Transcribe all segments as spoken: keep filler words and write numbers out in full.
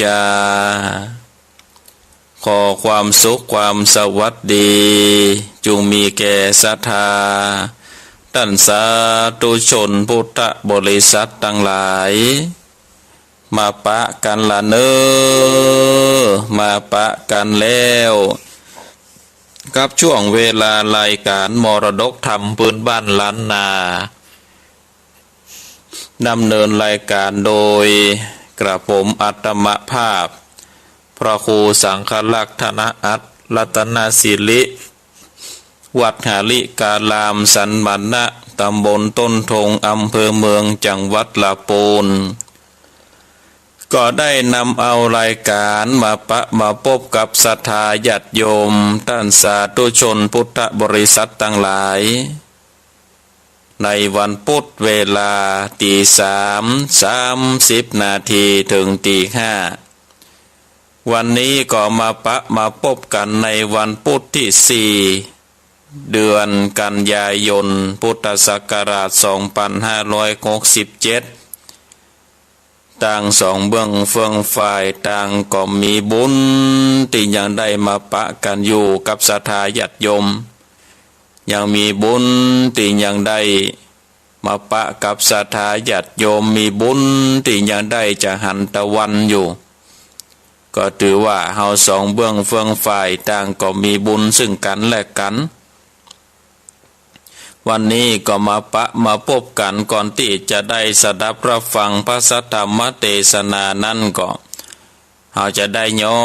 ญา ขอความสุขความสวัสดี จุ่งมีแก่ศรัทธา ต้านสาธุชนพุทธบริษัทตังหลาย มาปะกั๋นละเน่อ มาปะกั๋นแล้ว กับช่วงเวลารายก๋านมรดกธรรมปื๊นบ้านล้านนา ดำเนินรายก๋านโดยกระผมอัตมภาพ พระครูสังฆรักษ์ ธนอัตถ์ รัตนสิริ วัดหริการามสันมณะ ตำบลต้นทง อำเภอเมือง จังหวัดละปูน ก็ได้นำเอารายก๋านมาปะมาปบกับศรัทธาญาติโยม ต้านสาธุชนพุทธบริษัทตังหลาย ในวันปุ๊ดเวลาตี๋สาม สามสิบนาทีเถิงตี๋ห้า วันนี้ก็มาปะมาปบกั๋นในวันปุ๊ดตี้สี่ เดือนกันยายน พุทธศักราช สองปันห้าร้อยหกสิบเจ็ด ต่างสองเบื้องเฟืองฝ่ายต่างก็มีบุญตี้ยังได้มาปะกั๋นอยู่กับศรัทธาญาติโยม ยังมีบุญตี้ยังได้มาปะกับศรัทธาญาติโยม มีบุญตี้ยังได้จะหันตะวันอยู่ ก็ถือว่าเฮาสองเบื้องเฟืองฝ่ายต่างก็มีบุญซึ่งกั๋นและกั๋น วันนี้ก็มาปะมาปบกั๋น ก่อนตี้จะได้สดับรับฟังพระสัทธรรมเตสนานั้นก็ เฮาจะได้ย้อ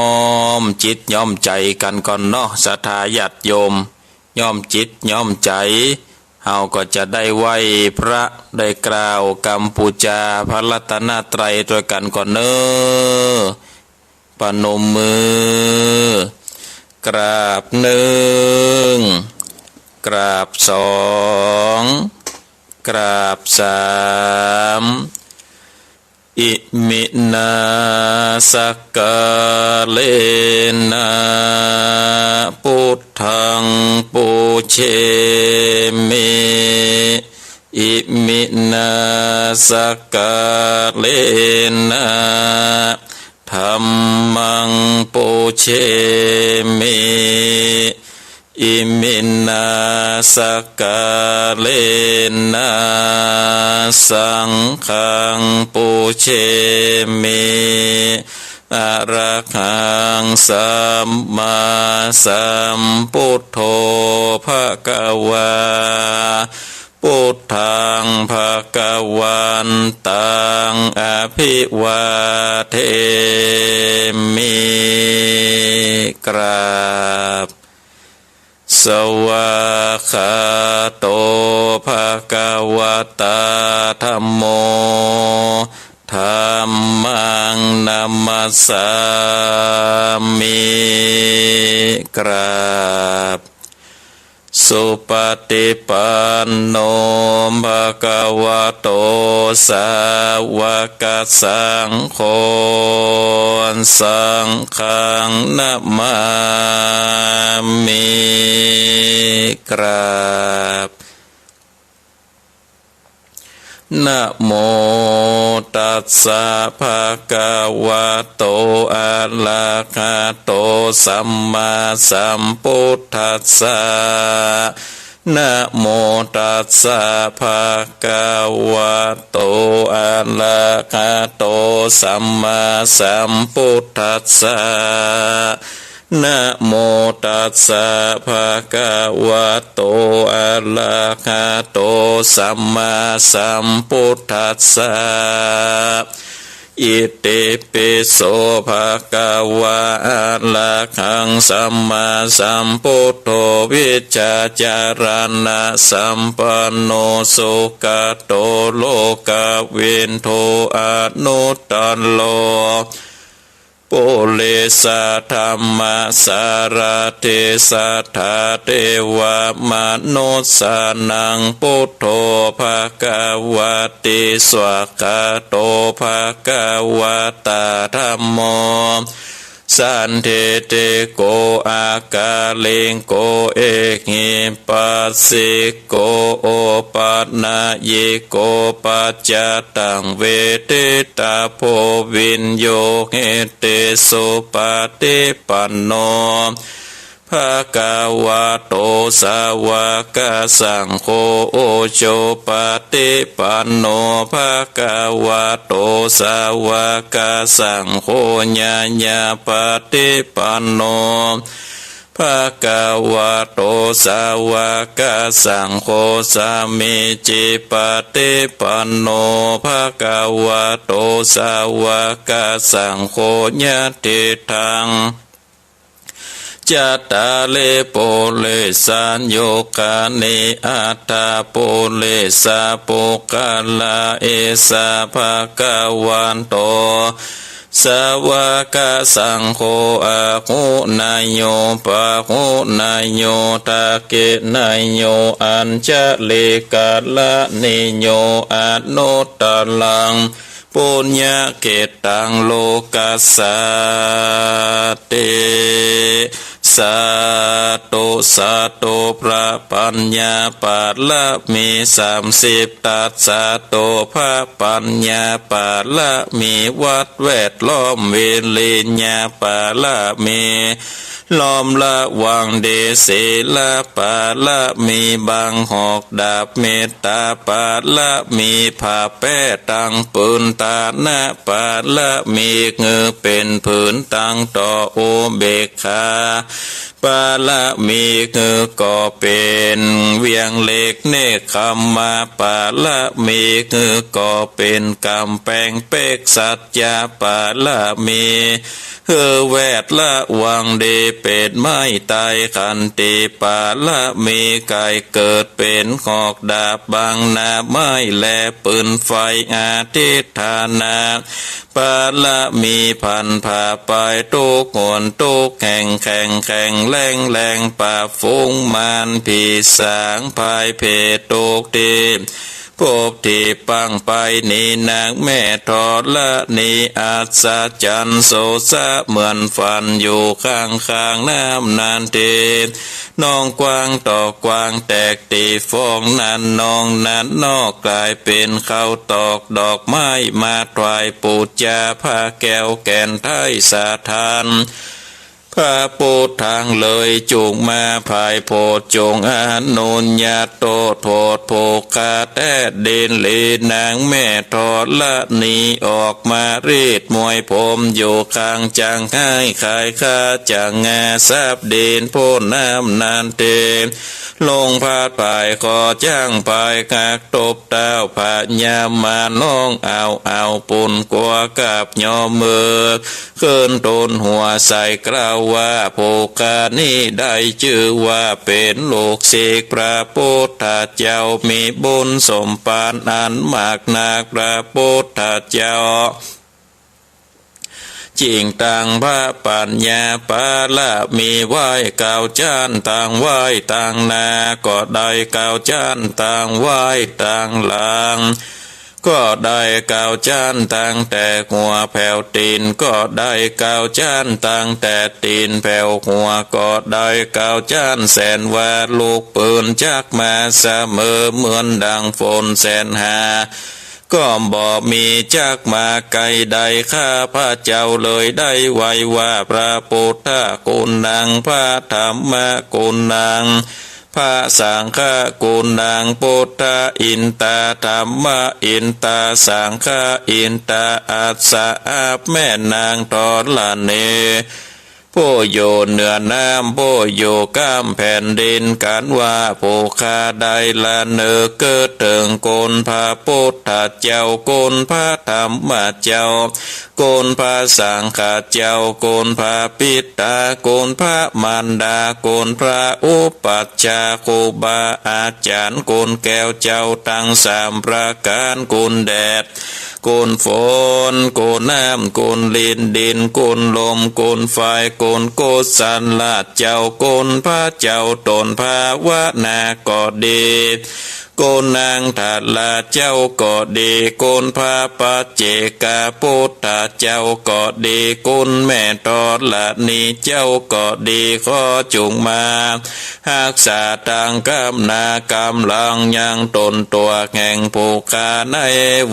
มจิตย้อมใจ๋กั๋นก่อนเนาะ ศรัทธาญาติโยม ย้อมจิตย้อมใจ๋ เฮาก็จะได้ไหว้พระ ได้กล่าวกำปู๋จาพระรัตนตรัยตวยกั๋นก่อนเน่อ ประนมมือ กราบหนึ่ง กราบสอง กราบสาม อิมินา สักกาเลนะ ปุทธัง ปูเชมิ อิมินา สักกาเลนะ ธัมมัง ปูเชมิ อิมินา สักกาเลนะ สังฆัง ปูเชมิ อะระหัง สัมมาสัมพุทโธ ภะคะวา พุทธัง ภะคะวันตัง อะภิวาเทมิ กราบ สวากขาโต ภะคะวะตา ธัมโม ธัมมัง นะมัสสามิ กราบ สุปฏิปันโน ภะคะวะโต สาวกสังโฆ สังฆัง นะมามิ กราบ นะโมตัสสะ ภะคะวะโต อะระหะโต สัมมาสัมพุทธัสสะ นะโมตัสสะ ภะคะวะโต อะระหะโต สัมมาสัมพุทธัสสะ นะโมตัสสะ ภะคะวะโต อะระหะโต สัมมาสัมพุทธัสสะ อิติปิโส ภะคะวะ อะระหัง สัมมาสัมพุทโธ วิชชาจารณะสัมปันโน สุขะโต โลกะวิทู อนุตตะโร ปุริสะธัมมะสารถิ สัทธาเทวะมนุสสานัง พุทโธ ภะคะวะติ สวากขาโต ภะคะวะตา ธัมโม สันทิฏฐิโก อากาลิโก เอหิปัสสิโก โอปันนยิโก ปัจจาตังเวทิตาโพ วิญญูหิติ สุปฏิปันโน ภะคะวะโต สาวกสังโฆ อุจุปฏิปันโน ภะคะวะโต สาวกสังโฆ ญาญาปฏิปันโน ภะคะวะโต สาวกสังโฆ สามีจิปฏิปันโน ภะคะวะโต สาวกสังโฆ ยะถิตัง จัตตาริ ปุริสายุคานิ อัตถะ ปุริสะปุคคละ เอสะ ภะคะวะโต สาวกสังโฆ อาหุเนโย ปาหุเนโย ทักขิเนโย อัญชลิกะระณิโย อนุตตรัง ปุญญะเขตตัง โลกัสสาติ สาธุ สาธุ พระปัญญาปารมีสามสิบ ตัสสาโต พระปัญญาปารมี วัตรแวดล้อม วิริยะปารมี ล้อมระวังดี ศีลปารมี บังหอกดาบ เมตตาปารมี ผ้าแป้ตังผืน ทานะปารมี หื้อเป๋นผืนตังต่อ อุเบกขาปารมี หื้อก่อเป๋นเวียงเหล็ก เนกขัมมะปารมี หื้อก่อเป๋นก๋ำแปงเป๊ก สัจจะปารมี หื้อแวดระวังดี เป๋นไม้ต๋าย ขันติปารมี ก๋ายเกิดเป๋นหอกดาบ บังหน้าไม้และปืนไฟ อธิฏฐานะปารมี พันผ้าไปทุกหนทุกแห่ง แข็งแข็งแรงแรง ปราบฝูงมารผีสาง พายเพทุกตี้ พบตี้ปังไป นี้นางแม่ธรณี อัศจรรย์โสสะเหมือนฝัน อยู่ข้างๆ น้ำนั้นเท นองกว้างตอกกว้าง แตกตี้ฟองนั้น นองนั้นนอกก๋ายเป๋นข้าวตอก ดอกไม้มาถวายปู๋จา ผ้าแก้วแก่นไท้สะทาน พระปุทธังเลยจุ่งมา พายโพชฌงค์อนุญญาโต โทษผู้ข้าแต๊ดิน ลีนางแม่ธรณี ออกมารีดมวยผม อยู่ข้างจักไห้ขายข้าจักงา สับดินผู้น้ำนั้นเท ลงพาดพาย คอจ้างพายหัก ตบเต้าพญามารร้องอ้าวอ้าว ปูนกั๋วกับยอมือ ขึ้นตูนหัวใส่กล่าวว่า ผู้ข้านี้ได้จื้อว่าเป๋นลูกศิษย์พระปุทธเจ้า มีบุญสมปานอันมากนัก พระปุทธเจ้า จิ่งตังพระปัญญาปารมี ไหว้เก้าจ๊านตังไหว้ตังหน้า ก็ได้เก้าจ๊านตังไหว้ตังหลัง ก็ได้เก้าจ๊านตังแต่หัวแผวตี๋น ก็ได้เก้าจ๊านตังแต่ตี๋นแผวหัว ก็ได้เก้าจ๊านแสนว่าลูกปืนจักมาเสมอ เหมือนดังฝนแสนหา ก็บ่มีจักมาไกลได้ ข้าพระเจ้าเลยได้ไหว้ว่า พระปุทธกุณัง พระธัมมกุณัง พระสังฆกุณัง ปุทธะอินตา ธัมมะอินตา สังฆะอินตา อัสสะ อับแม่นางธรณี ผู้อยู่เหนือน้ำ ผู้อยู่ก้ามแผ่นดิน กันว่าผู้ข้าได้ละนึกเถิงคุณพระปุทธเจ้า คุณพระธัมมเจ้า คุณพระสังฆเจ้า คุณพระปิตา คุณพระมารดา คุณพระอุปัชฌาย์ ครูบาอาจ๋ารย์ คุณแก้วเจ้าตังสามประก๋าน คุณแดด คุณฝน คุณน้ำ คุณลิน ดิน คุณลม คุณไฟ คุณกุศลเจ้า คุณพระเจ้าต๋นภาวนาก็ดี คุณนางธาราเจ้าก็ดี คุณพระปัจเจกปุทธะเจ้าก็ดี คุณแม่ธรณีเจ้าก็ดี ขอจุ่งมาฮักษาตังก้ำหน้าก้ำหลังยังต๋นตั๋วแห่งผู้ข้าใน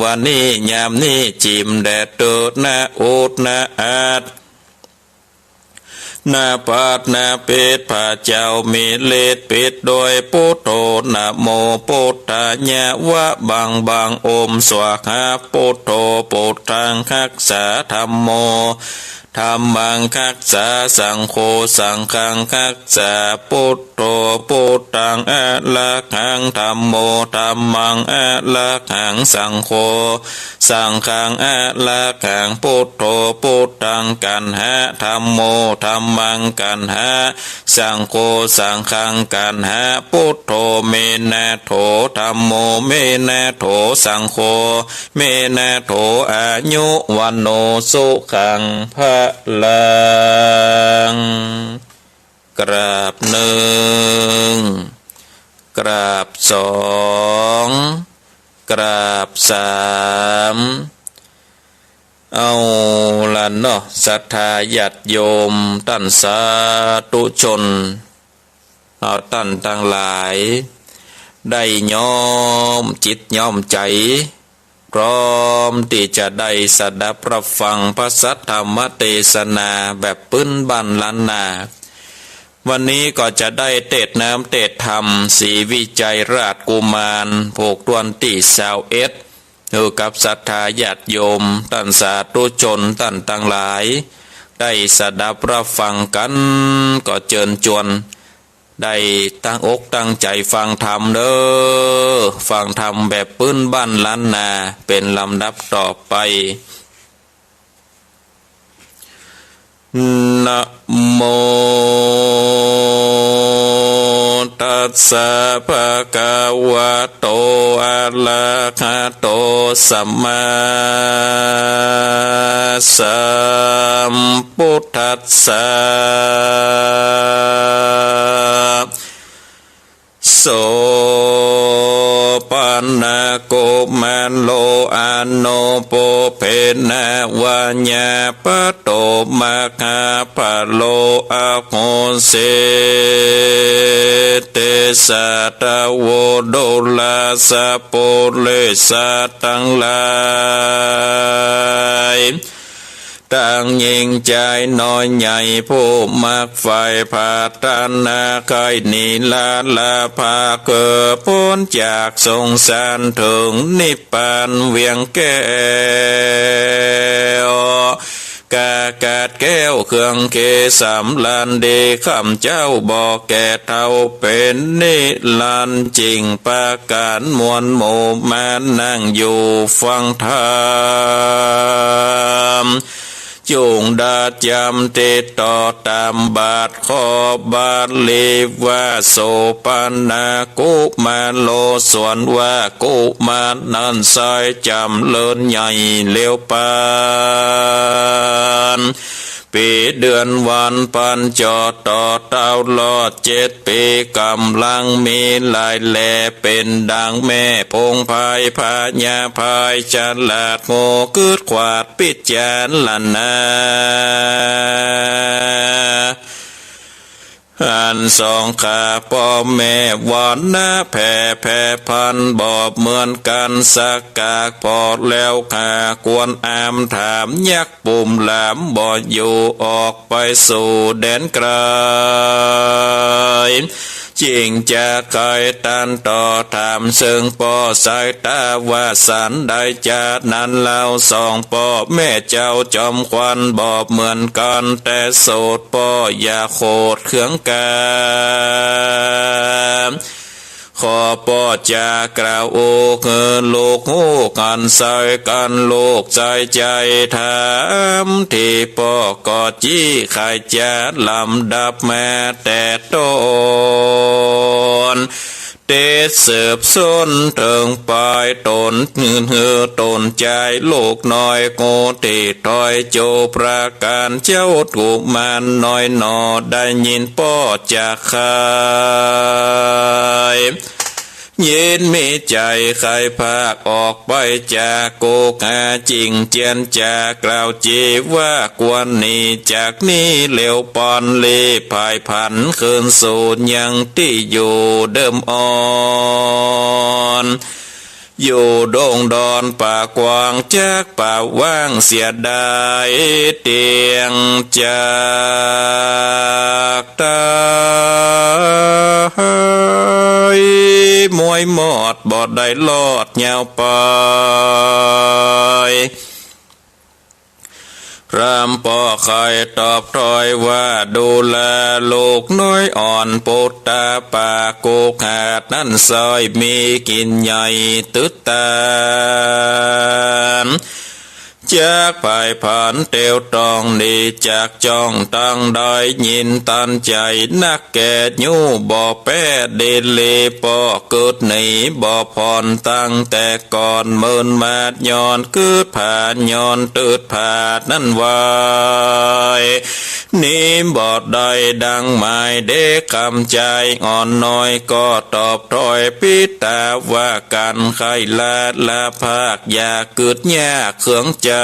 วันนี้ยามนี้ จิ่มแด่เถิดนา อุทนาอัต นาปัตนาปิด พระเจ้ามีฤทธิ์ปิดโดยปุทโธ นะโมปุทธายะ วะบังบัง โอมสวาหา ปุทโธ ปุทธังฮักษา ธัมโม ธัมมังฮักษา สังโฆ สังฆังฮักษา ปุทโธ ปุทธังอะระหัง ธัมโม ธัมมังอะระหัง สังโฆ สังฆังอะระหัง ปุทโธ ปุทธังกัณหะ ธัมโม ธัมมังกัณหะ สังโฆ สังฆังกัณหะ ปุทโธ เมนะโถ ธัมโม เมนะโถ สังโฆ เมนะโถ อายุ วัณโณ สุขัง พลัง กราบนึ่ง กราบสอง กราบสาม เอาละเนาะ ศรัทธาญาติโยมต้านสาธุชน เอาต้านตังหลาย ได้น้อมจิตน้อมใจ๋ พร้อมตี้จะได้สดับรับฟังพระสัทธรรมเตสนาแบบปื๊นบ้านล้านนา วันนี้ก็จะได้เตสน์น้ำเตสน์ธรรมศรีวิชัยราชกุมาร ผูกต้วนตี้ซาวเอ็ด หื้อกับศรัทธาญาติโยมต้านสาธุชนต้านตังหลาย ได้สดับรับฟังกั๋น ก็เจิญจวน ได้ตั้งอกตั้งใจ๋ฟังธรรมเน่อ ฟังธรรมแบบปื๊นบ้านล้านนา เป๋นลำดับต่อไป นะโม ตัสสะ ภะคะวะโต อะระหะโต สัมมาสัมพุทธัสสะ โสปะนะกุมารโล อะนุปปเปนะ วะยะปะโต มะหาพะโล อะโหสิ เตสะ ทะโว ดูราสะ ปุเรสะ ตังหลาย ตังญิงจายน้อยใหญ่ ผู้มักใฝ่ปรารถนาใค่นิราลาภา เกิดป๊นจากสงสารเถิงนิพพานเวียงแก้ว กากัดแก้วเครื่องเกสำราญดี ข้าพเจ้าบ่แก่เฒ่าเป๋นนิรันดร์ จึ่งปะก๋านมวลหมู่มานั่งอยู่ฟังธรรม จุ่งได้จ๋ำติดต่อต๋ามบาท ขอบาลีว่า โสปะนะกุมารโล ส่วนว่ากุมารนั้นไส้จ๋ำเริญใหญ่เร็วปาน ปี๋เดือนวันปัน จ่อต่อเต้ารอดเจ็ดปี๋ ก๋ำลังมีหลายแล เป๋นดังแม่ผงพาย พญาพายฉลาด โง่กึ๊ดขวาดพิจารณา อันสองข้าป้อแม่วรรณะแผ่ แผ่พันธุ์บ่เหมือนกั๋นสักกาก ผ่อแล้วข้าควรอามถาม ยักษ์ปุ้มหลามบ่อยู่ ออกไปสู่แดนไก๋ จึ่งจะใค่ตรัสต่อถาม เซิงป้อสายต๋าว่าสันใดจา นั้นเล่าสองป้อแม่เจ้าจอมขวัญ บ่เหมือนกั๋นแต่สูตร ป้ออย่าโขดเคืองกั๋น ขอป้อจะกล่าวโอหื้อลูกฮู้กั๋น ใส่กั๋นลูกใส่ใจ๋ถาม ตี้ป้อก็จี้ไขจะลำดับมาแต่ต้น ติดสืบส้นเถิงปาย ต๋นหื้อหื้อต๋นใจ๋ลูกน้อย กูตี้ถ้อยโจประก๋าน เจ้ากุมารน้อยหน่อ ได้ยินป้อจะไข เย็นมีใจ๋ใค่พากออกไปจากโกฆา จิ่งเจียรจากล่าวเจว่า ควรหนีจากนี้เร็วปอน รีบผายผันคืนสู่ยังตี้อยู่เดิมอ่อน อยู่ดงดอนป่ากว้าง จักป่าว่างเสียดายเตียง จักต๋ายมวยหมด บ่ได้รอดยาวไป พราหมณ์ป้อใค่ตอบถ้อยว่า ดูราลูกน้อยอ่อน ปุตตะ ป่าโกฆานั้น ใส่มีกิ๋นใหญ่ตึ๊ดตาน จักผายผันเตียวต้องหนี จักจ้องตังได้ยินตันใจ๋นัก แก่ยู้บ่แป๊ดีหลี ป้อกึ๊ดหนีบ่ผ่อน ตั้งแต่ก่อนเมินมาดย้อนกึ๊ดผลาญ ย้อนตึ๊ดผลาญนั้นไว้ หนีบ่ได้ดังหมาย เด็กกำใจ๋อ่อนน้อยก็ตอบถ้อย ปิตาว่า กั๋นใค่ลาดละภาค อย่ากึ๊ดยากเคืองใจ๋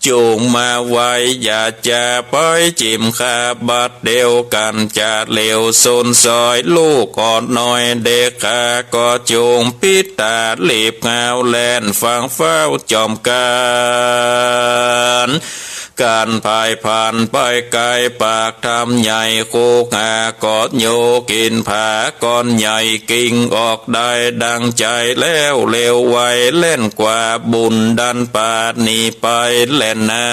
จุ่งมาไว อย่าจะไปจิ่มข้าบัดเดียว กั๋นจะเหลวสูญสอย ลูกอ่อนน้อยเด็กข้าก็จุ่ง ปิตารีบฮ้าวแล่น ฟังฟ้าวจอมกั๋น กั๋นผายผันไปไก๋ ปากถ้ำใหญ่โกฆาก็โยกิ๋นผาก้อนใหญ่ กิ่งออกได้ดังใจ๋แล้ว เร็วไวแล่นกว่า บุญดันปาดหนีไปแล่นนา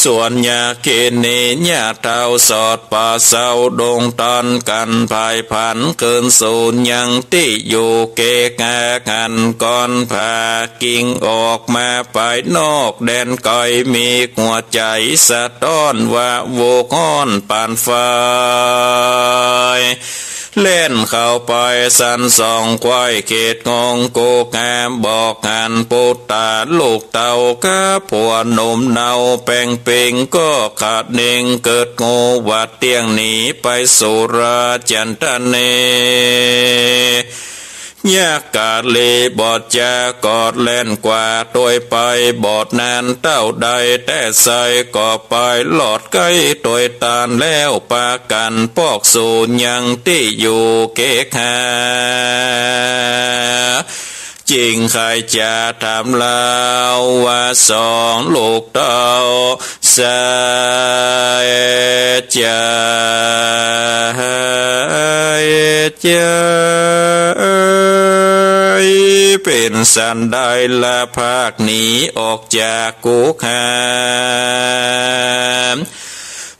ส่วนยาเกเนยาเฒ่าสอดป่าเศร้าดงตัน กั๋นผายผันคืนสู่ยังตี้อยู่ เกฆาหันก้อนผากิ่งออกมา ภายนอกแดนไก๋ มีหัวใจ๋สะท้อนว่า โวฮ้อนปานไฟ แล่นเข้าไปสันสองไขว้ เขตของโกฆา บอกหันปุตตาลูกเต้า กับผัวหนุ่มเนาแป๋งเป๋ง ก็ขะเน่งเกิดโง่หวาดเตี้ยง หนีไปสู่ราจันทะเน ยักษ์กาลีบอดจากอดแล่นกว่า ตวยไปบอดนานเต้าใด แต่ใสก็ไปหลอดไก๋ตวยตาน แล้วปากั๋นปอกสู่ยังตี้อยู่เกฆา จิ่งใค่จะถามเล่าว่า สองลูกเต้า ใสใจ๋ ใจ๋ เป๋นสันใดละภาคหนีออกจากโกฆา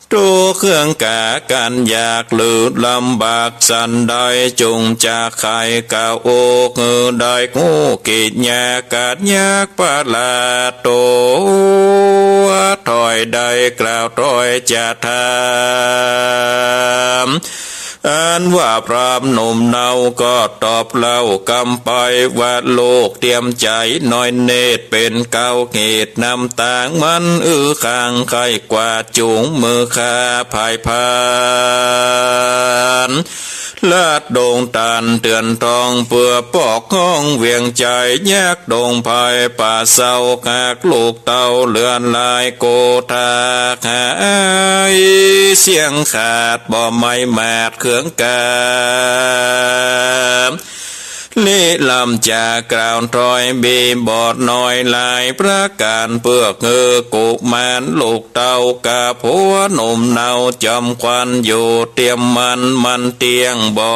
โตเครื่องก๋ากั๋นอยากหรือลำบากสันใด จุ่งจะใค่กล่าวโอ หื้อได้ฮู้กิริยาก๋านยากประหลาด โตถ้อยได้กล่าวถ้อยจะถาม อันว่าพราหมณ์หนุ่มเนาก็ตอบเล่ากำไปว่า ลูกเตียมใจ๋น้อยเนตร เป๋นเก๊าเหตุนำตาง มันอื้อข้างใค่กว่า จุ่งมือข้าผายผัน ลาดดงตันเตือนทอง เปื้อปอกห้องเวียงใจ๋ ยักษ์ดงไพรป่าเศร้า หากลูกเต้าเหลือหลายโกธา หายเสี้ยงขาด บ่ไม้มาดเครื่องกา ลิลำจากล่าวถ้อย มีบอดน้อยหลายประก๋าน เปื้อหื้อกุมารลูกเต้า กับผัวหนุ่มเนาจอมขวัญ อยู่เตียมมัน มันเตี้ยง บ่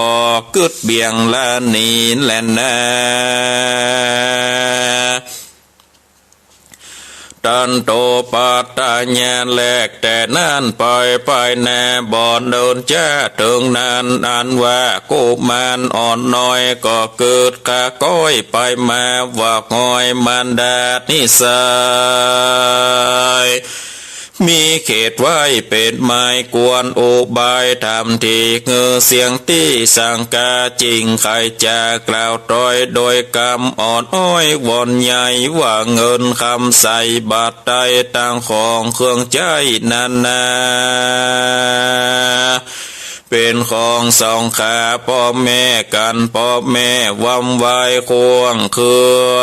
กึ๊ดเบี่ยงละหนีแล่นนา ตันโตปัตตาญาแลกแต่นั้นไป ไปนาบ่เนินจ้าเถิงนั้น อันว่ากุมารอ่อนน้อย ก็กึ๊ดกะก้อยไปมา ว่าห้อยมารดานิสัย มีเขตไว้เป๋นไม้กวน อุบายถามตี้หื้อเสี้ยงตี้สังกา จิ่งใค่จะกล่าวถ้อยโดยกำอ่อนอ้อย วอนใหญ่ว่าเงินคำใส่บาตรไต้ ตังของเครื่องใจ๊นานา เป๋นของสองข้าป้อแม่กั๋น ป้อแม่วำไหว้ควงเครือ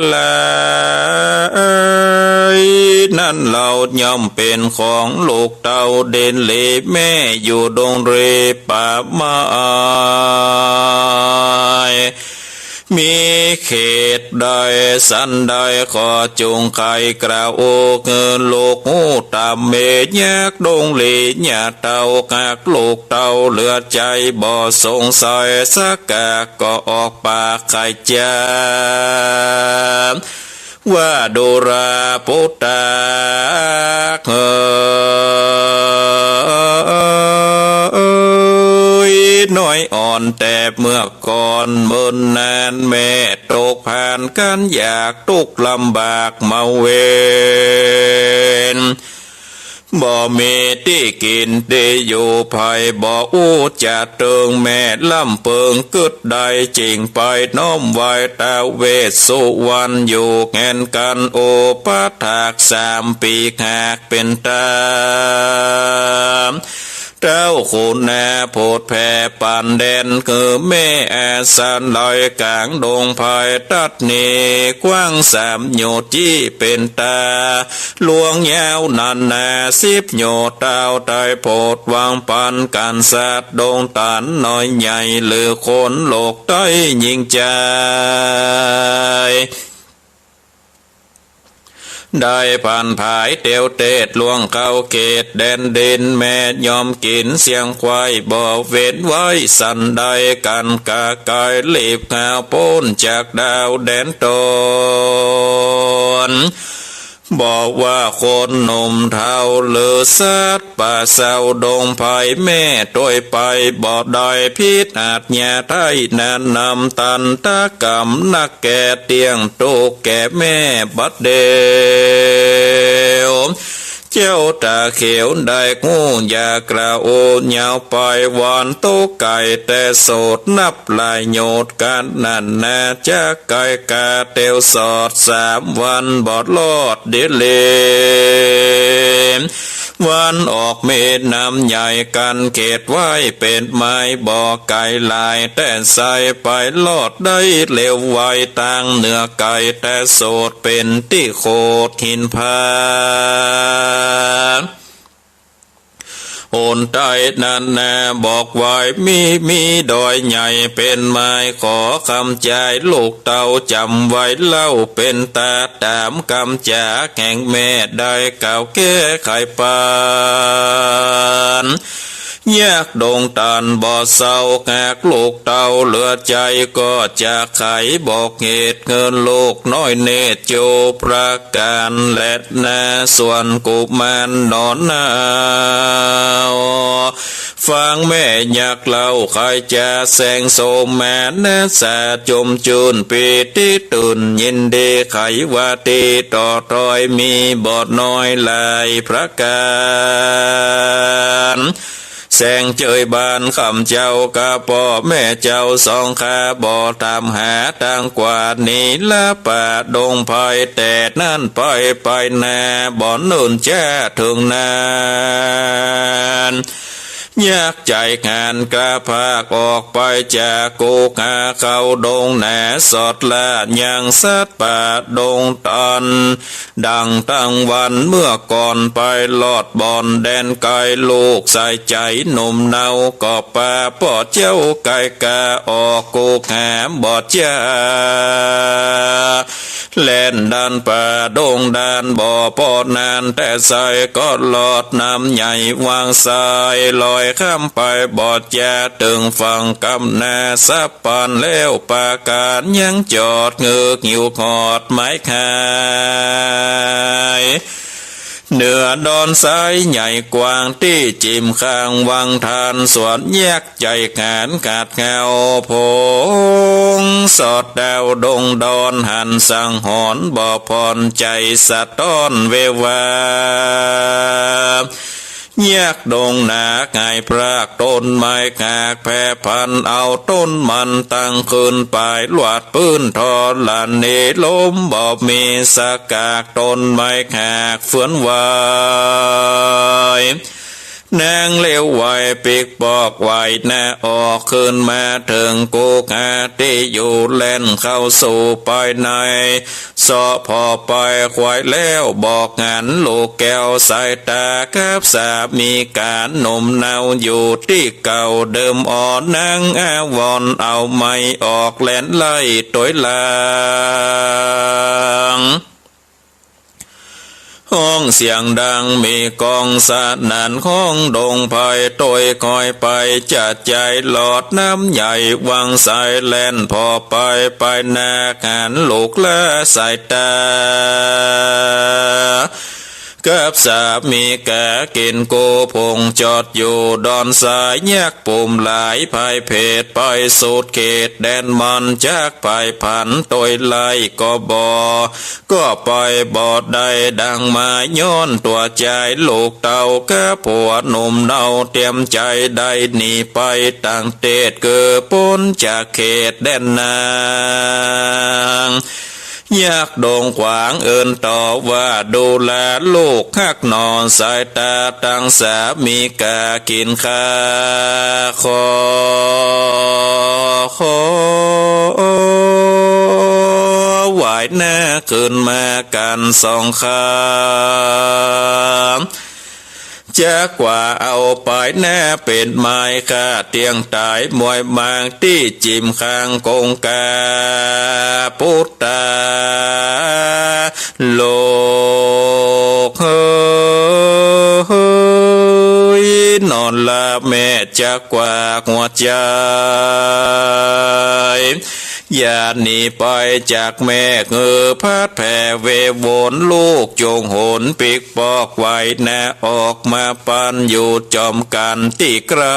หลาย นั้นเล่าย่อมเป๋นของลูกเต้า ดินหลีแม่อยู่ดงรีป่าไม้ มีเขตใดสันใด ขอจุ่งใค่กล่าวอู้หื้อลูกฮู้ต๋าม เมยยักษ์ดงหลีย่าเต้า หากลูกเต้าเหลือใจ๋ บ่สงสัยสักกะ ก็ออกปากไขจ๋า ว่าดูราปุตตะเอ๋ย น้อยอ่อนแต่เมื่อก่อน เมินนานแม่ตกพราน กั๋นอยากตุ๊กข์ลำบากมาเวร บ่มีตี้กิ๋นตี้อยู่ ใผบ่อู้จะเติง แม่ลำเปิงกึ๊ดได้ จึ่งไปน้อมไหว้ท้าวเวสสุวรรณ อยู่แห่งกั๋นโอปถากสามปี๋ หากเป๋นต๋าม เต้าขุนนาโผดแผ่ปั๋นแดน คือแม่อาสาลอยก๋างดงไพร ตัดหนีกว้างสามโยชน์ ตี้เป๋นต๋าหลวงยาวหนานา สิบโยชน์ เต้าได้โผดวางปั๋นกั๋นสัตว์ดงต๋านน้อยใหญ่ หรือคนโลกใต้ยิ่งใจ๋ ได้ผันผายเตียวเตศล่วงเข้าเขตแดนดิน แม่ยอมกิ๋นเสี้ยงควาย บ่เว้นไว้สันใด กั๋นกะกายรีบข้าวป๊นจากดาวแดนตน บ่ว่าคนหนุ่มเฒ่าหรือสัตว์ป่าเศร้า ดงไพรแม่ตวยไป บ่ได้ผิดอาชญาไถ่ นานาตันตกรรมนัก แก่เตี้ยงตุ๊กข์แก่แม่บัดเดี๋ยว เจ้าต๋าเขียวได้ฮู้ อย่ากล่าวอู้ยาวไป วันตุ๊กข์ไก๋แต่โสด นับหลายโยชน์กั๋นนั้นนา จะไก๋กาเตียวสอด สามวันบ่รอดเดียแล วันออกแม่น้ำใหญ่ กั๋นเขตไว้เป๋นไม้ บ่ไก๋หลายแต่ใส ไปรอดได้เร็วไว ตางเหนือไก๋แต่โสด เป๋นตี้โขดหินผา หนใต้นั้นนา บอกไว้มี มีดอยใหญ่เป๋นไม้ ขอคำจายลูกเต้าจ๋ำไว้เล่า เป๋นต๋าต๋ามกำจ๋า แห่งแม่ได้กล่าวแก้ไขปัญ ยากดงต๋านบ่เศร้า หากลูกเต้าเหลือใจ๋ ก็จะไขบอกเหตุ หื้อลูกน้อยเนตรโจประก๋านแลนา ส่วนกุมารหนอนหนาว ฟังแม่ยักษ์เล่า ใค่จะแสงโสมนัสสะ จมจื้นปีติตื่นยินดี ใค่ว่าตี้ต่อถ้อยมีบ่น้อยหลายประก๋าน แสงเจยบานข้ำเจ้ากับป้อแม่เจ้าสองข้า บ่ถามหาตางกว่าหนีละป่าดงไพร แต่นั้นไปไปนา บ่เนิ่นจ๊าเถิงนาน ยากใจ๋หานกล้าพากออกไปจากกุกหา เข้าดงหนาสอดล่ายังสัตว์ป่าดงต๋าน ดังตังวันเมื่อก่อน ไปรอดบ่อนแดนไก๋ ลูกใส่ใจ๋หนุ่มเนา ก็ปาป้อเจ้าไก๋กาออกกุกหาบ่จ๊า แล่นดันป่าดงดาน บ่ปอนานแต่ใส ก็รอดน้ำใหญ่วางสาย ลอยข้ามไปบ่จ๊า เถิงฝั่งกำนาสับ ปานแล้วประก๋านยังจอด งึกอยู่หอดไม้ขาย เหนือดอนทรายใหญ่กว้าง ตี้จิ่มข้างวังทาน ส่วนยากใจ๋หานขาดเหงาผง สอดดาวดงดอน หันสังหรณ์บ่ผ่อนใจ๋ สะท้อนเววา ยากดงหนาหงายพราก ต้นไม้หักแผ่พัน เอาต้นมันตั้งขึ้นไป ลวดปื้นธรณี ลมบ่มีสักกาก ต้นไม้หักเฟือนไหว นางเลี้ยวไหวปิ๊กปอกไหวหน้าออก ขึ้นมาเถิงกุกหาตี้อยู่ แล่นเข้าสู่ไปใน เซาะผ่อไปไขว่แล้ว บอกหันลูกแก้วสายต๋า กับสามีก๋าหนุ่มเนาอยู่ตี้เก่าเดิม อ่อนนางอาวรณ์เอาไมค์ออก แล่นไล่ตวยหลัง ฮ้องเสียงดังมีก้องสนั่น ฮ้องดงไพรตวยคอยไป จะใจ๋หลอดน้ำใหญ่วังไส แล่นผ่อไปไปหน้า หันลูกละสายต๋า กับสามีก๋ากิ๋นโกผง จอดอยู่ดอนสาย ยักษ์ปุ่มหลาย ไพร่เผตรไปสุดเขตแดนมัน จักไปผันตวยไล่ก็บ่ ก็ไปบ่ได้ดังหมาย ย้อนตั๋วจายลูกเต้า กับผัวหนุ่มเนาเตรียมใจ๋ได้หนีไปต่างเตศ เกือป๊นจากเขตแดนนาง ยักษ์ดงขวางเอิ้นต่อว่า ดูแลลูกฮักหน่อ สายต๋าตังสามีก๋ากิ๋นข้า ขอ ขอ ไหว้หน้าขึ้นมากั๋นสองข้าง จักว่าเอาไปหน้าเป๋นไม้ ข้าเตี้ยงต๋ายมวยมาง ตี้จิมข้างกงกา ปุตตา ลูกเฮย นอนละแม่จักกว่าหัวใจ๋ อย่าหนีไปจากแม่ เออ พัดแผ่เววน ลูกจงหนปิ๊กปอกไหวหน้าออกมา ปันอยู่จอมกั๋นตี้ใก้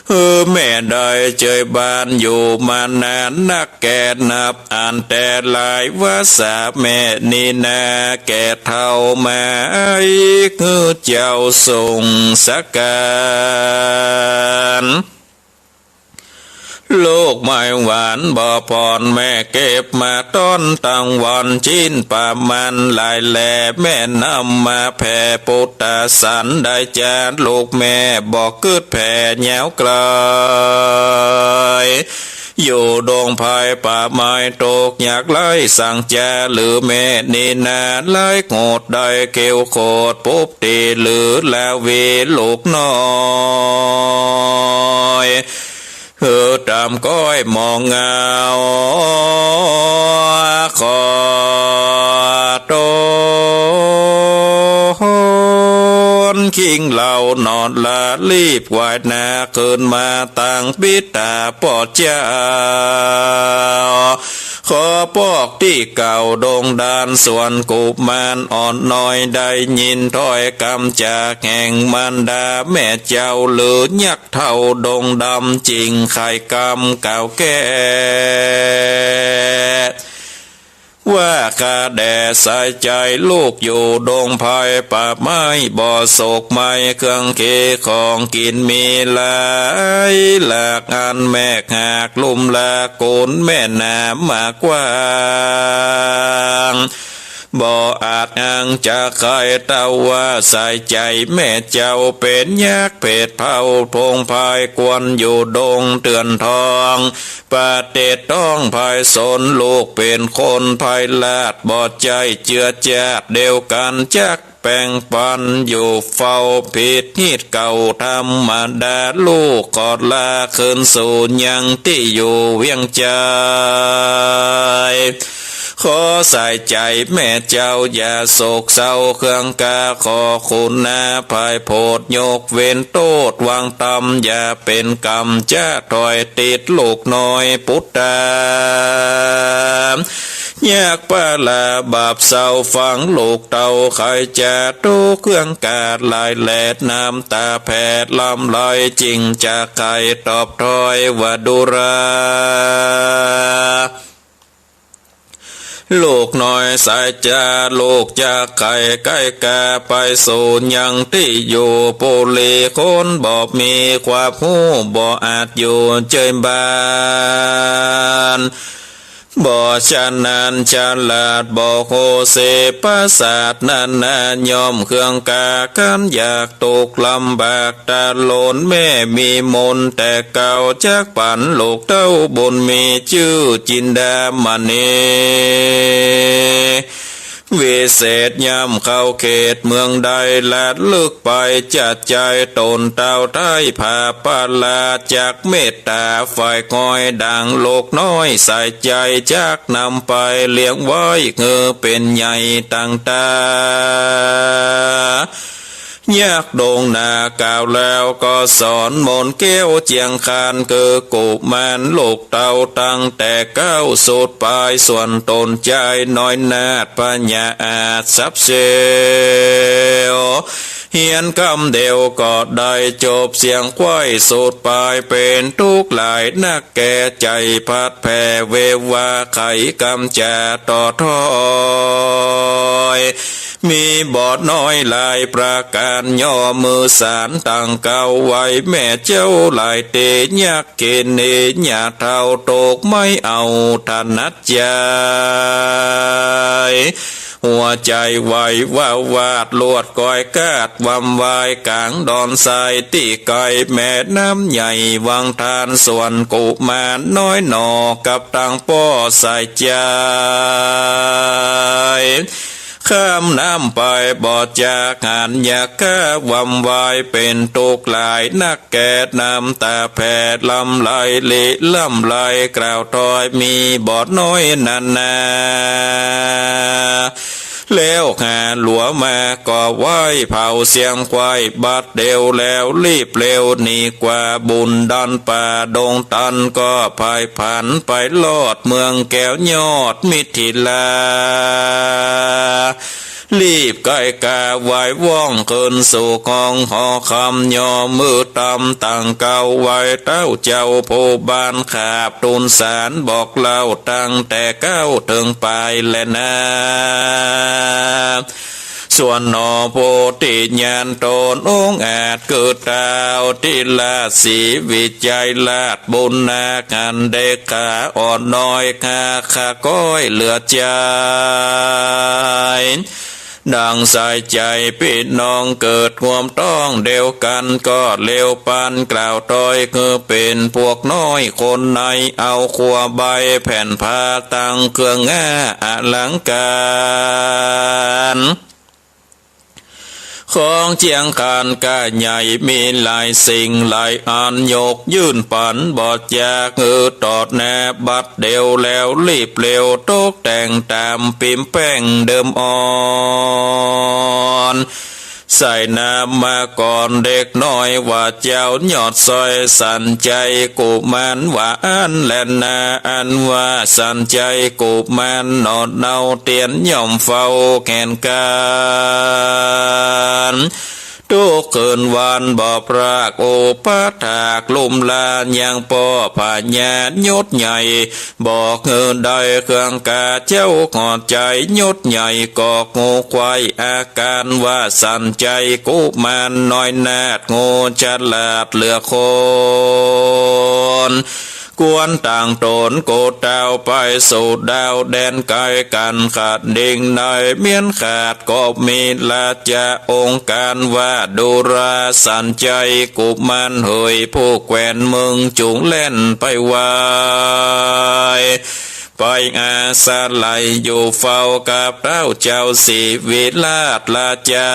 เออ แม่ได้เจยบ้านอยู่มานานนัก แก่นับอันแต่หลายวาสา แม่นี้นาแก่เฒ่ามา หื้อเจ้าส่งสักก๋าน ลูกไม้หวานบ่ผ่อน แม่เก็บมาต้อนตังวัน ชิ้นประมาณหลายแล แม่นำมาแผ่ปุตตะสัน ได้จาลูกแม่บ่กึ๊ดแผ่ยาวไกล อยู่ดงไพรป่าไม้ตกยากไร้ สังจาหรือแม่นี้นา ไร้โหดได้เขียวโคตร ปุบตี้หรือลาวีลูกน้อย เออ ต๋ามก้อยมองเงา ขอตนคิงเหล่านอนละ รีบไหว้หน้าขึ้นมาตังปิตาป้อเจ้า ขอปอกตี้เก่าดงดานสวนกุมารอ่อนน้อย ได้ยินถ้อยกำจากแห่งมารดาแม่เจ้า หรือยักษ์เฒ่าดงดำ จิ่งไขกำกล่าวแก้ ว่าข้าแด่สายใจ๋ลูกอยู่ดงไพรป่าไม้ บ่โศกไม้เครื่องเคของกิ๋นมีหลายหลากอัน แมกหากลุ่มหลากโกนแม่น้ำมากว้าง บ่อาจอ้างจะใคร่เต้าว่าสายใจ๋แม่เจ้า เป๋นยักษ์เผตรเผ่าพงไพร ควรอยู่ดงเตือนทอง ประเทศต้องไพรสน ลูกเป๋นคนไพรลาด บ่ใจ้เจื้อจาติเดียวกั๋น จักแป่งปันอยู่เฝ้าผิดฮีตเก่าธรรมดา ลูกขอลาคืนสู่ยังตี้อยู่เวียงใจ๋ ขอสายใจ๋แม่เจ้าอย่าโศกเศร้าเครื่องกา ขอคุณนาอภัยโผดยกเว้นโต้ษวางต๋ำ อย่าเป๋นกรรมจะถอยติดลูกน้อยปุตตา ยากปาลาบาปเศร้าฝังลูกเต้า ใค่จะทุกข์เครื่องกาดหลายแลด น้ำต๋าแผดลำไหล จิ่งจะใค่ตอบถ้อยว่าดูรา ลูกน้อยสายจ๋า ลูกจะใค่ใก้กาไปสู่ยังตี้อยู่ ปุรีคนบ่มีความฮู้ บ่อาจอยู่เจยบ้าน บ่ฉะนั้นฉลาดบ่ฮู้เสีย ประสาทนั้นนาย่อมเคืองกล้า คันอยาก ตกลำบากตะหล่น แม่มีมนต์แต่เก่า จักปันลูกเต้าบุญมี จื้อจินดามณี วิเศษย่ำเข้าเขตเมืองใด ละลึกไปจะใจ้ต๋นเต้าไท้ ผาปาลาจักเมตต๋า ฝ่ายคอยดังลูกน้อย ใส่ใจ๋จักนำไปเลี้ยงไว้ หื้อเป๋นใหญ่ตังต๋า ยักษ์ดงนากล่าวแล้วก็สอนมนต์แก้วเจียงคาน คือกุมารลูกเต้าตั้งแต่เก๊า สูตรปายส่วนต๋นใจ้น้อยนาฏ พญาอาจสับเสี้ยว เฮียนกำเดียวก็ได้จบเสียงไขว้ สูตรปายเป๋นตุ๊กข์หลายนัก แก่ใจ๋พัดแผ่เววา ไขกำจาต่อถ้อย มีบ่น้อยหลายประก๋าน ย่อมือสานตังเก๊าไว้ แม่เจ้าหลายเต ยักขินี หญ้าเฒ่าตกไม้เอาถนัดใจ๋ หัวใจ๋ไหววาวาด ลวดก้อยกาดวำวาย ก๋างดอนทรายตี้ไก๋ แม่น้ำใหญ่วังทาน ส่วนกุมารน้อยหน่อ กับตังป้อใส่ใจ๋ ข้ามน้ำไปบ่จักหัน ยักษ์ข้าวำวาย เป๋นตุ๊กข์หลายนัก แก่น้ำต๋าแผ่ ลำไหลลิล่ำไหลกล่าวถ้อย มีบ่น้อยนานา แล้วหาหลัวมาก็ไหว้เผาเสี้ยงไขว้ บัดเดียวแล้วรีบเร็วหนีกว่า บุ่นดันป่าดงตัน ก็พ่ายผันไปรอดเมืองแก้วยอดมิถิลา รีบไก๋ก๋าไหว้ว่องขึ้นสู่ห้องหอคำ ย่อมือตำตังเก๊าไหว้เต้าเจ้าผู้บาน ขาบทูลสารบอกเล่าตั้งแต่เก๊าเถิงปายแลนา ส่วนหนอโพธิญาณต๋นองค์อาจ คือเต้าธิราชศรีวิชัยราชบุญนาค อันเด็กขาอ่อนน้อย ข้าข้าก้อยเหลือใจ๋ ดังใส่ใจ๋ปี้น้องเกิดฮ่วมต๊องเดียวกั๋น ก็เร็วปานกล่าวถ้อย คือเป๋นพวกน้อยคนใน เอาคัวใบแผ่นผ้าตังเครื่องง่าอลังก๋าร ของเจียงคานก้าใหญ่มีหลายสิ่งหลายอัน ยกยื่นปั๋นบ่จักหื้อตอดนา บัดเดียวแล้วรีบเร็วตกแต่งต๋ามปิ๊มแป้งเดิมอ่อน ใส่นามมาก่อนเด็กน้อยว่าเจ้ายอดสร้อย สัญชัยกุมารว่าอั้นแลนา อันว่าสัญชัยกุมารหนอเนาเตียนย่อมเฝ้าแขนก๋าน ทุกคืนวันบ่พราก อุปถากลุ่มลายังป้อพญายศใหญ่ บอกหื้อได้เครื่องกาเจ้าหอดใจ๋ ยศใหญ่ก็ฮู้ไขว้อาก๋าน ว่าสัญชัยกุมารน้อยนาฏ โง่ฉลาดเหลือคน ควรตั้งต๋นโกเต้าไปสู่ดาวแดนไก๋ กั๋นขาดดิ่งในเมียนขาด ก็มีราชองค์ก๋านว่า ดูราสัญชัยกุมารเหย ผู้แควนเมืองจุงแล่นไปไหว้ ไปอาศัยอยู่เฝ้ากับเต้าเจ้าศรีวิราชราชา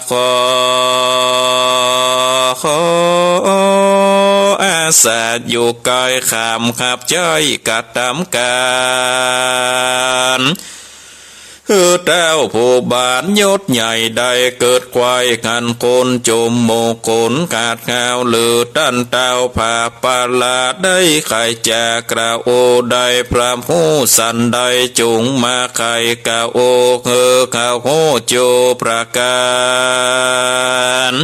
ขอ ขออาศัยอยู่ใก้ขามขับใจ๊กระตำก๋าน หื้อเต้าผู้บานยศใหญ่ได้เกิดไขว้ หันคนจุมหมู่คนขาดฮาว หรือต้านเต้าผาปาลา ได้ใค่จะกล่าวโอได้พร่ำฮู้สันใด จุงมาใค่กล่าวโอหื้อข้าฮู้จูประก๋าน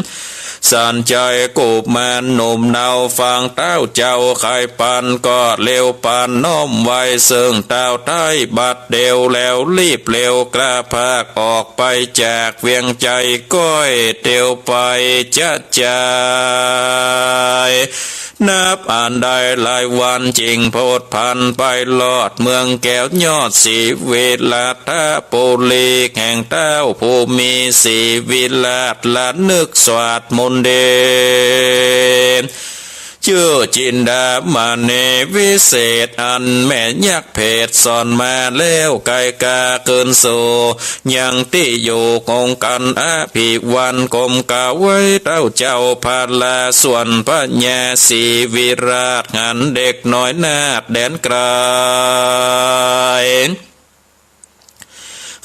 สันชัยกุมารหนุ่มเนาฟังเต้าเจ้าใค่ปันก็เร็วปันน้อมไหว้เซิ่งเต้าไท้บัดเดียวแล้วรีบเร็วกล้าพากออกไปจากเวียงใจ๋ก้อยเตียวไปจะจ๋าย นับอันได้หลายวันจึงโผดผันไปฮอดเมืองแก้วยอดศรีวิรัตนปุรีแห่งเต้าผู้มีศรีวิราชระนึกสวาดมนต์เดช จื้อจินดามณีวิเศษอันแม่ยักษ์เผตสอนมาแล้วไกลกาขึ้นสู่ ยังตี้อยู่ของกันอภิวันก้มกราบไหว้เต้าเจ้าพระราชส่วนพญาศรีวิราชหันเด็กน้อยนาฏแดนไกล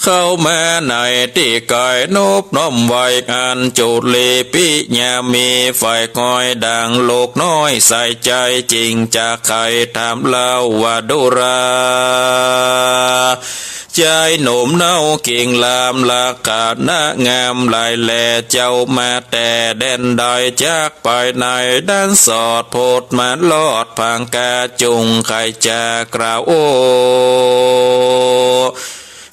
เข้ามาในตี้ใก้นบน้อมไหว้อัญจุลีปิยามีฝ่ายคอยดังลูกน้อยใส่ใจ๋จริงจะใค่ถามเล่าว่าดูรา จายหนุ่มเนากิ่งลามลักษณะงามหลายแล เจ้ามาแต่แดนใดจักไปไหน ด้านสอดโผดมาฮอดผางกาจุ่งใค่จะกล่าวโอ้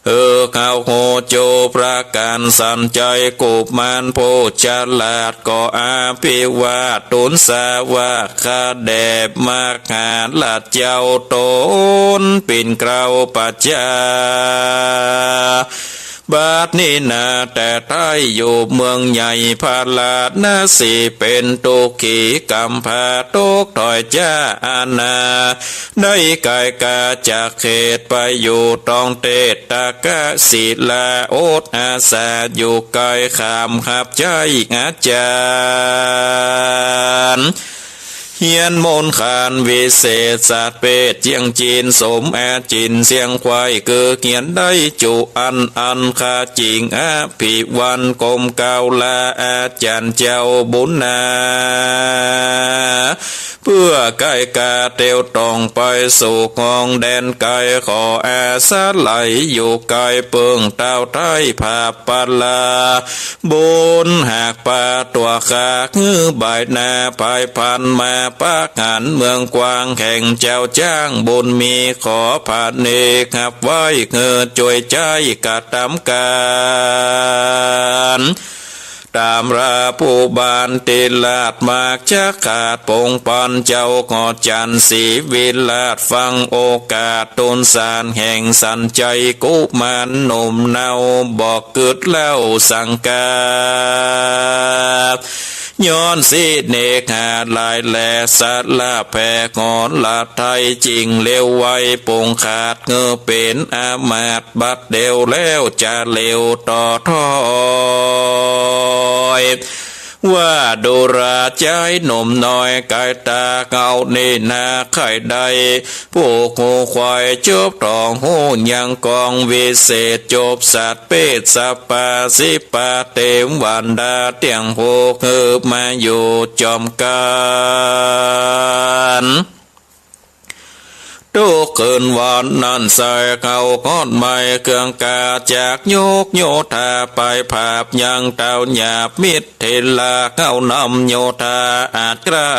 เออ ข้าฮู้จูประก๋านสันชัยกุมารผู้ฉลาดก็อภิวาททูลสาว่าข้าแด่มหาราชเจ้าตนปิ่นเกล้าประชา บัดนี้นาแต่ไท้อยู่เมืองใหญ่พาราณสีเป๋นตุ๊กขีก๋ำพร้าตกถ้อยจ้าอาณา ได้ไกลกาจากเขตไปอยู่ต้องเตตกะศิลาอดอาสาอยู่ไกลข้ามฮับใจ๊อาจารย์ เฮียนมนต์ขานวิเศษศาสตร์เปชญ์เจียงจีนสมอาจินเสียงไขว้คือเฮียนได้จุอันอันข้าจิ่งอภิวันก้มกราบลาอาจารย์เจ้าบุญนา เปื้อไกลกาเตียวต้องไปสู่ของแดนไกลขออาศัยอยู่ไกลเปิ้งเต้าไท้ผาบปาลา บุญหากปาตั๋วข้าหื้อบ่ายหน้าภายพันมาปักหันเมืองกว้างแห่งเจ้าจ้างบุญมีขอผเนกฮับไหว้หื้อจ้วยใจ๊กระตำก๋าน ต๋ามราผู้บานติราชมากจักขาดปงปันเจ้าขอจันทร์ศรีวิราชฟังโอกาสทูลสารแห่งสันชัยกุมารหนุ่มเนาบอกกึ๊ดเล่าสังกา ย้อนสิเนกหาหลายแลสละแผ่หอนละไทยจิ่งเลวไวปงขาดเงอเป๋นอามาตย์บัดเดียวแล้วจะเลวต่อถ้อย ว่าดูราจายหนุ่มน้อยกายต๋าเฮานี่นาใค่ได้ ผู้ฮู้ไขว่จบต้องฮู้ยังกองวิเศษจบสัตว์เปชฌ์สัพพะสิบปะเตวดาเตี้ยงฮู้คือมาอยู่จอมกั๋น ตุ๊กคืนวันนั้นใส่เข้าฮอดไหม้เครื่องกาจากยกโยธาไปผาบยังเต้าหยาบมิตร เถระเฮานำโยธาอาจกล้า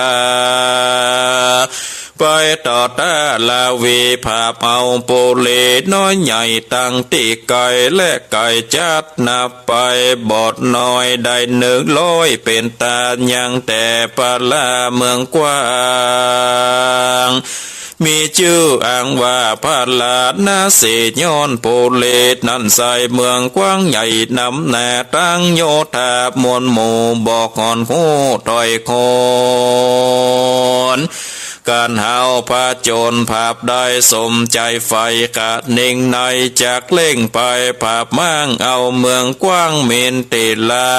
ไปต่อต้าลาวีผาบเอาปุรีน้อยใหญ่ตั้งตี้ไก๋และไก๋จัดนับไปบ่น้อยได้หนึ่งร้อยเป๋นตายังแต่ปาลาเมืองกว้าง มีจื้ออ้างว่าพาราณสีย้อนปุรีนั้นใส่เมืองกว้างใหญ่นำหน้าตั้งโยธามวลหมู่บอกหอนฮู้ถ้อยคน ก๋านเฮาผจญผาบได้สมใจ๋ใฝ่กะนิ่งในจักเร่งไปผาบม้างเอาเมืองกว้างมินติลา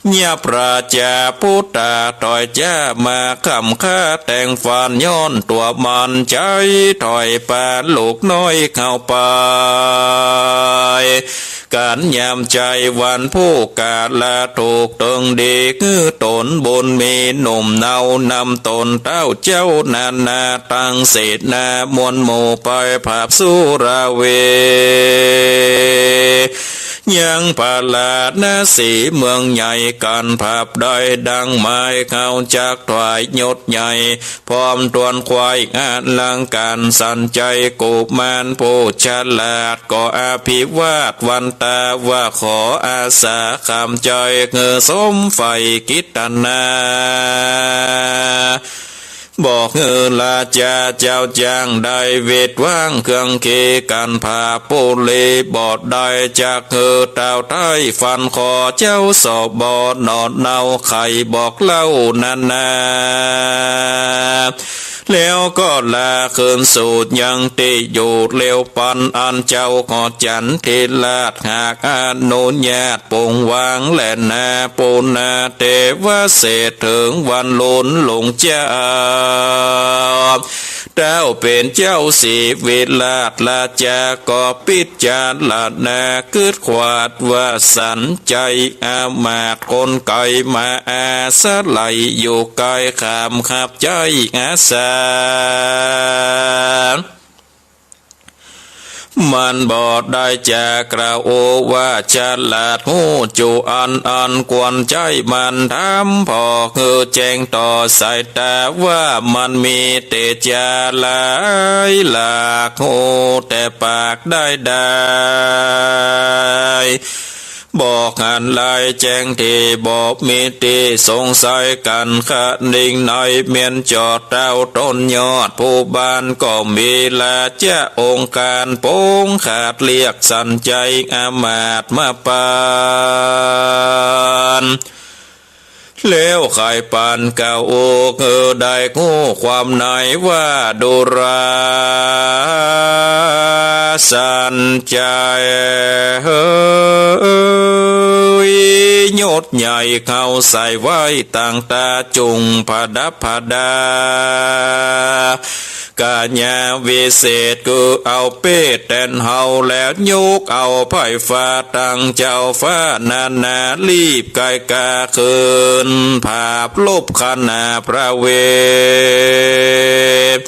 เยียบราชาพุทธาถ้อยจ้ามาค้ำค่าแต่งฝันย้อนตั๋วมันใจ๋ถ้อยปาลูกน้อยเข้าไป ก๋านยามใจ๋วันผู้กาละถูกเติงดี คือต๋นบุญมีหนุ่มเนานำต๋นเต้าเจ้านานาตังเสนามวลหมู่ไปผาบสุราเว ยังพาราณสีเมืองใหญ่ กั๋นผาบได้ดังหมาย เขาจักถวายยศใหญ่ พร้อมถ้วนไขว้ อลังก๋าน สัญชัยกุมารผู้ฉลาด ก็อภิวาทวันตาว่า ขออาสาขามใจ๋ หื้อสมใฝ่กิตนา บอกหื้อราชาเจ้าจ้างได้หวีดหว้าง เครื่องเขกั๋นผาปุรี บ่ได้จักหื้อเต้าไท้ฟัน ขอเจ้าสบนอนเนา ใค่บอกเล่านานา แล้วก็ลาคืนสู่ยังตี้อยู่ เร็วปันอันเจ้าขอจันทิราช หากอนุญาต ปรงวางแลนา ปุณณเทวเสถ เถิงวันลุนหลวงเจ้า เต้าเป๋นเจ้าศรีวิราช ราชาก็พิจารณา กึ๊ดขวาดว่าสัญชัยอำมาตย์ คนไก๋มาอาศัยอยู่ใก้ ขามขับใจ๊อาสา มันบ่ได้จะกล่าวโอว่าฉลาดฮู้จุอันอันควรใจ๊ มันถามผ่อหื้อแจ้งต่อสายต๋าว่า มันมีเต๋จาหลายหลาก ฮู้แต่ปากได้ได้ บอกหันลายแจ้งตี้บ่มีตี้สงสัยกั๋น คะนิงในเมียนจอดเต้าต้นยอด ผู้บ้านก็มีราชองค์การ ปงขาดเรียกสัญชัยอำมาตย์มาปาน แล้วไขปานกล่าวโอ หื้อได้ฮู้ความในว่า ดูราสัญชัยเฮย ยศใหญ่เขาใส่ไว้ตั้งต๋า จุ่งผดับผดา ก๋ายาวิเศษ คือเอาเปตแตนเฮา แล้วยกเอาไพร่ฟ้า ตังเจ้าฟ้านานา รีบไก๋กาคืน ผาบลบขนาพระเวท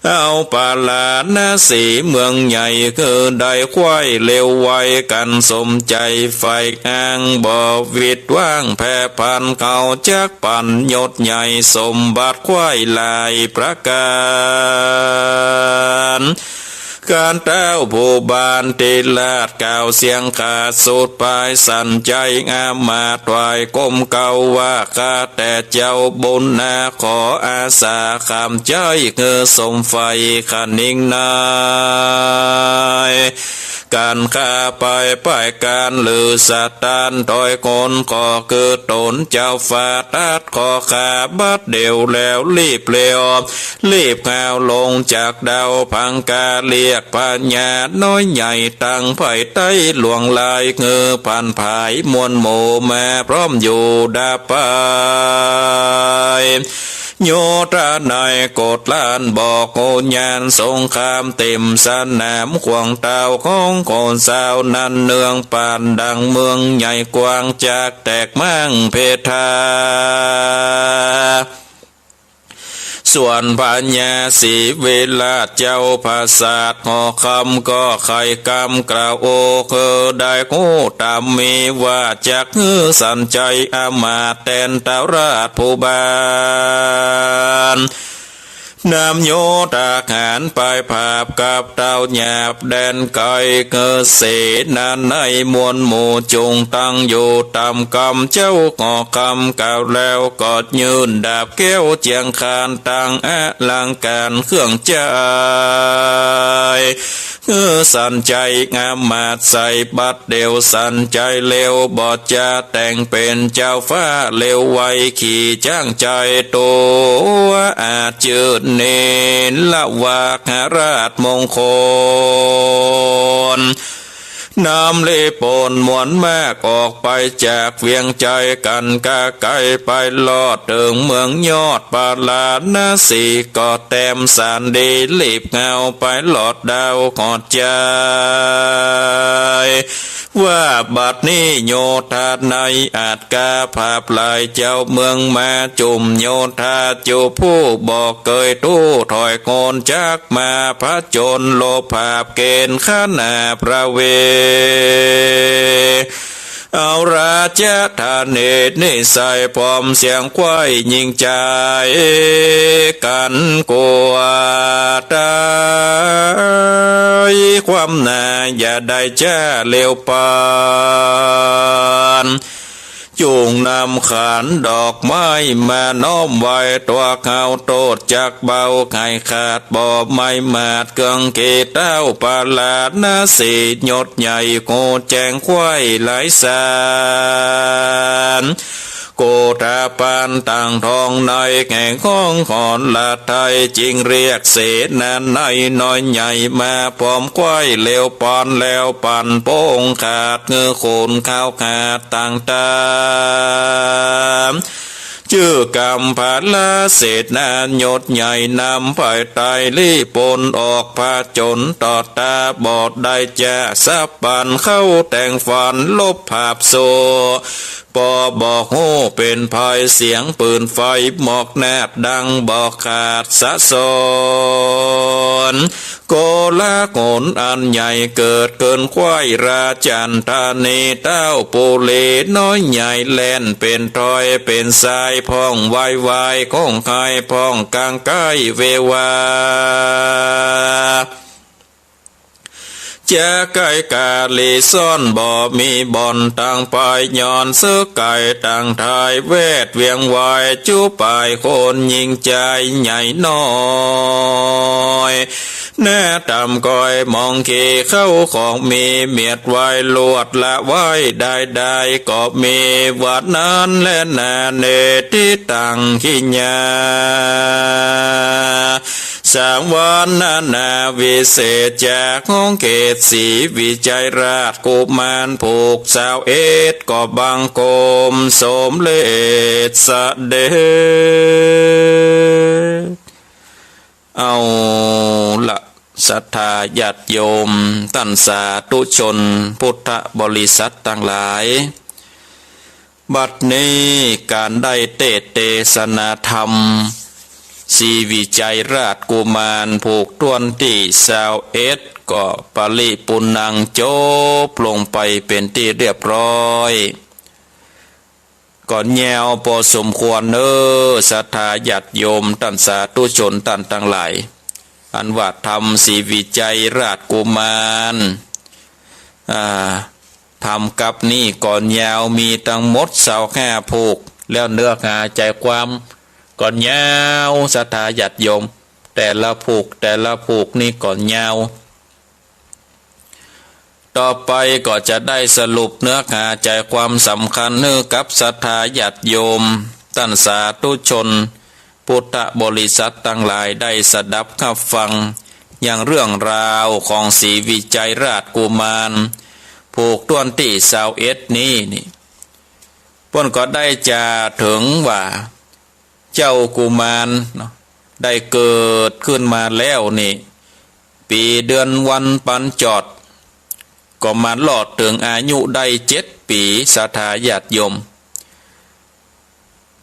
เอาพาราณสีเมืองใหญ่ คือได้ไขว้เร็วไวกั๋นสมใจ๋ใฝ่อ้าง บ่หวีดหว้างแผ่พัน เขาจักปั๋นยศใหญ่ สมบัติไขว้หลายประก๋าน ก๋านเต้าผู้บ้านทิราชกล่าวเสียงขาดสุดปาย สัญชัยอำมาตย์ถวายก้มเกล้าว่า ข้าแต่เจ้าบุญนา ขออาสาขามใจ๊ หื้อสมใฝ่คะนิงใน ก๋านข้าไปไปก๋าน หรือสถานถ้อยคน ขอคือตนเจ้าฟ้าตรัส ขอข้าบัดเดี่ยวแล้วรีบเร็ว รีบก้าวลงจากดาวพังกา เรียกพญาน้อยใหญ่ตังไพร่ใต้หลวงหลาย หื้อผ่านผายมวลหมู่มาพร้อมอยู่ดาไป โยธาในกฎล้านบอกโหญาณ สงครามเต็มสนาม ขวางเต้าของคนเศร้านั้น เนืองปานดังเมืองใหญ่กว้าง จักแตกม้างเพทา ส่วนพญาศรีวิราชเจ้าปราสาทหอคำ ก็ไขกำกล่าวโอ คือได้ฮู้ต๋ามมีว่า จักหื้อสัญชัยอำมาตย์แตนเต้าราชผู้บ้าน นำโยธาหารไปผาบกับเต้าหยาบแดนไก๋ คือเสนาในมวลหมู่จุ่งตั้งอยู่ต๋ามกำ เจ้าหอคำกล่าวแล้วก็ยื่นดาบแก้วเจียงคาน ตังอลังก๋านเครื่องใจ๊ หื้อสัญชัยอำมาตย์ใส่บัดเดี่ยว สัญชัยเร็วบ่จะแต่งเป๋นเจ้าฟ้า เร็วไวขี่จ๊างใจ๋ ตั๋วอาจจื้อเนรวาหราชมงคล นำเลโปนมวลมากออกไปจากเวียงใจ๋ กั๋นก้าไก๋ไปลอดเถิงเมืองยอดพาราณสี ก็แต้มสารดีรีบก้าวไปลอดดาวหอดใจ๋ ว่าบัดนี้โยธาในอัดกาผาบหลายเจ้าเมืองมาจุ่มโยธาจุผู้บ่เกยทู้ถอยโกนจักมาผจญลบผาบเกณฑ์ขนาพระเว เอาราชธานีนิสัยพร้อมเสียงไขว้ยิงใจ กันกลัวตาย ความหน้าอย่าได้จ๊าเหลียวปาน จุ่งนำขันดอกไม้มาน้อมไหว้ตัวเขาโตษจักเบา ไขขาดบ่ไม้มาด เครื่องเกศเต้าปาลาณสีหยดใหญ่ โกแจ้งไขว้หลายสาร โกธาปานต่างทองในแห่งห้องหอนละไทย จึงเรียกเสนาในน้อยใหญ่มาพร้อมไขว้เหลียวปาน แล้วปั่นโป้งขาด เงือโขนขาวขาดต่างตา จื้อกำพาลาเสนาหยดใหญ่นำภายใต้ลี้ปนออกผจญต่อตา บ่ได้จะสับปันเข้าแต่งฝันลบผาบโซ ปอบอกฮู้เป็นภัยเสียงปืนไฟหมอกนาดดังบอกขาดสะสอน โกลาหลอันใหญ่เกิดเกินไขว้ราชันธานี เต้าปุรีน้อยใหญ่แล่นเป็นทอยเป็นสาย พ่องวายวายของไขว้พ่องกางไกวเววา จะไกลกาลีซ่อนบ่มีบ่อน ต่างไปย้อนเสื้อไก่ต่างทายแวดเวียงวาย จุปายคนยิงใจใหญ่น้อย หน้าต่ำก้อยมองเขเข้าของมีเมียดไว้ลวดละไว้ได้ได้ก็มี ว่านั้นแลนาเนติตังขิญญา สามวันนานาวิเศษจากห้องเขตศรีวิชัยราชกุมารผูกซาวเอ็ด ก็บังคมสมเร็จเสด็จ เอาละศรัทธาญาติโยมต้านสาธุชนพุทธบริษัทตังหลาย บัดนี้ก๋านได้เตสน์เตสนาธรรม ศรีวิชัยราชกุมาร ผูกถ้วนตี้ซาวเอ็ด ก็ปริปุณณัง จบลงไปเป๋นตี้เรียบร้อย ก็ยาวปอสมควรเน้อ ศรัทธาญาติโยมต้านสาธุชนต้านตังหลาย อันว่าธรรมศรีวิชัยราชกุมาร อ่า ธรรมกัปนี้ก็ยาว มีตังหมดซาวห้าผูก แล้วเนื้อหาใจ๋ความก็ยาว ศรัทธาญาติโยม แต่ละผูกแต่ละผูกนี่ก็ยาว ต่อไปก็จะได้สรุปเนื้อหาใจ๋ความสำคัญหื้อกับศรัทธาญาติโยมต้านสาธุชนพุทธบริษัทตังหลายได้สดับฮับฟัง อย่างเรื่องราวของศรีวิชัยราชกุมาร ผูกถ้วนตี้ซาวเอ็ดนี้นี่ เปิ้นก็ได้จาเถิงว่า เจ้ากุมารเนาะ ได้เกิดขึ้นมาแล้วนี่ ปี๋เดือนวันปันจอด ก็มาลอดเถิงอายุได้เจ็ดปี๋ ศรัทธาญาติโยม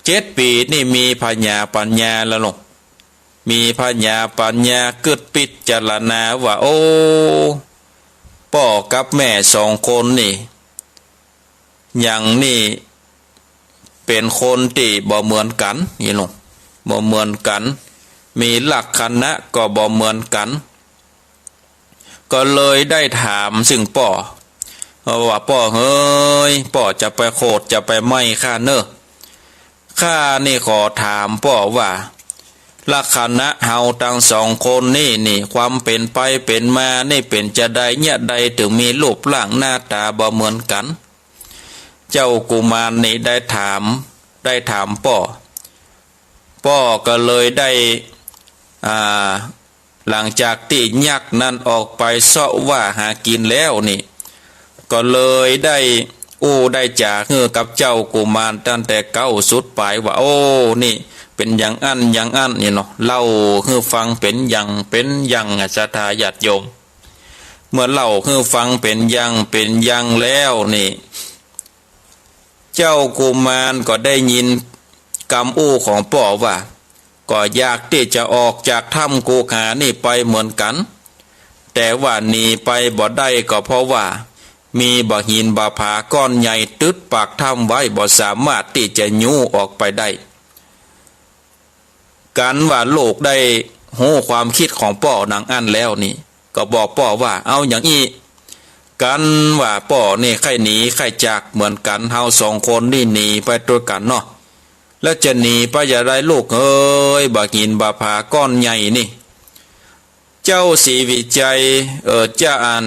เจ็ดปี๋นี่มีผญาปั๋ญญาแล้วเนาะ มีผญาปั๋ญญากึ๊ดพิจารณาว่า โอ้ ป้อกับแม่สองคนนี่ อย่างนี้เป๋นคนตี้บ่เหมือนกั๋น นี่เนาะ บ่เหมือนกั๋น มีลักษณะก็บ่เหมือนกั๋น ก็เลยได้ถามซึ่งป้อ ว่า ป้อเหย ป้อจะไปโขดจะไปไหม้ข้าเน่อ ข้านี่ขอถามป้อว่า ลักษณะเฮาตังสองคนนี่นี่ ความเป๋นไปเป๋นมานี่เป๋นจาใด เยียะใดเถิงมีรูปร่างหน้าต๋าบ่เหมือนกั๋น เจ้ากุมารนี่ได้ถาม ได้ถามป้อ ป้อก็เลยได้ อ่า หลังจากตี้ยักษ์นั้นออกไปเซาะว่าหากิ๋นแล้วนี่ ก็เลยได้อู้ได้จ๋าหื้อกับเจ้ากุมารตั้งแต่เก๊าสุดป๋ายว่า โอ้ นี่เป๋นอย่างอั้นอย่างอั้นนี่เนาะ เล่าหื้อฟังเป๋นอย่างเป๋นอย่าง ศรัทธาญาติโยม เมื่อเล่าหื้อฟังเป๋นอย่างเป๋นอย่างแล้วนี่ เจ้ากุมารก็ได้ยินกำอู้ของป้อว่า ก็อยากตี้จะออกจากถ้ำกุหานี่ไปเหมือนกั๋น แต่ว่าหนีไปบ่ได้ก็เพราะว่า มีบ่าหินบ่าผาก้อนใหญ่ตึดปากถ้ำไว้ บ่สามารถตี้จะยู้ออกไปได้ กั๋นว่าลูกได้ฮู้ความกึ๊ดของป้อดังอั้นแล้วนี่ ก็บอกป้อว่า เอาอย่างอี้ กั๋นว่าป้อนี่ใค่หนีใค่จากเหมือนกั๋น เฮาสองคนนี่หนีไปตวยกั๋นเนาะ แล้วจะหนีไปจะใดลูกเอ๋ย บ่าหินบ่าผาก้อนใหญ่นี่ เจ้าศรีวิชัย เอ่อ เจ้าอัน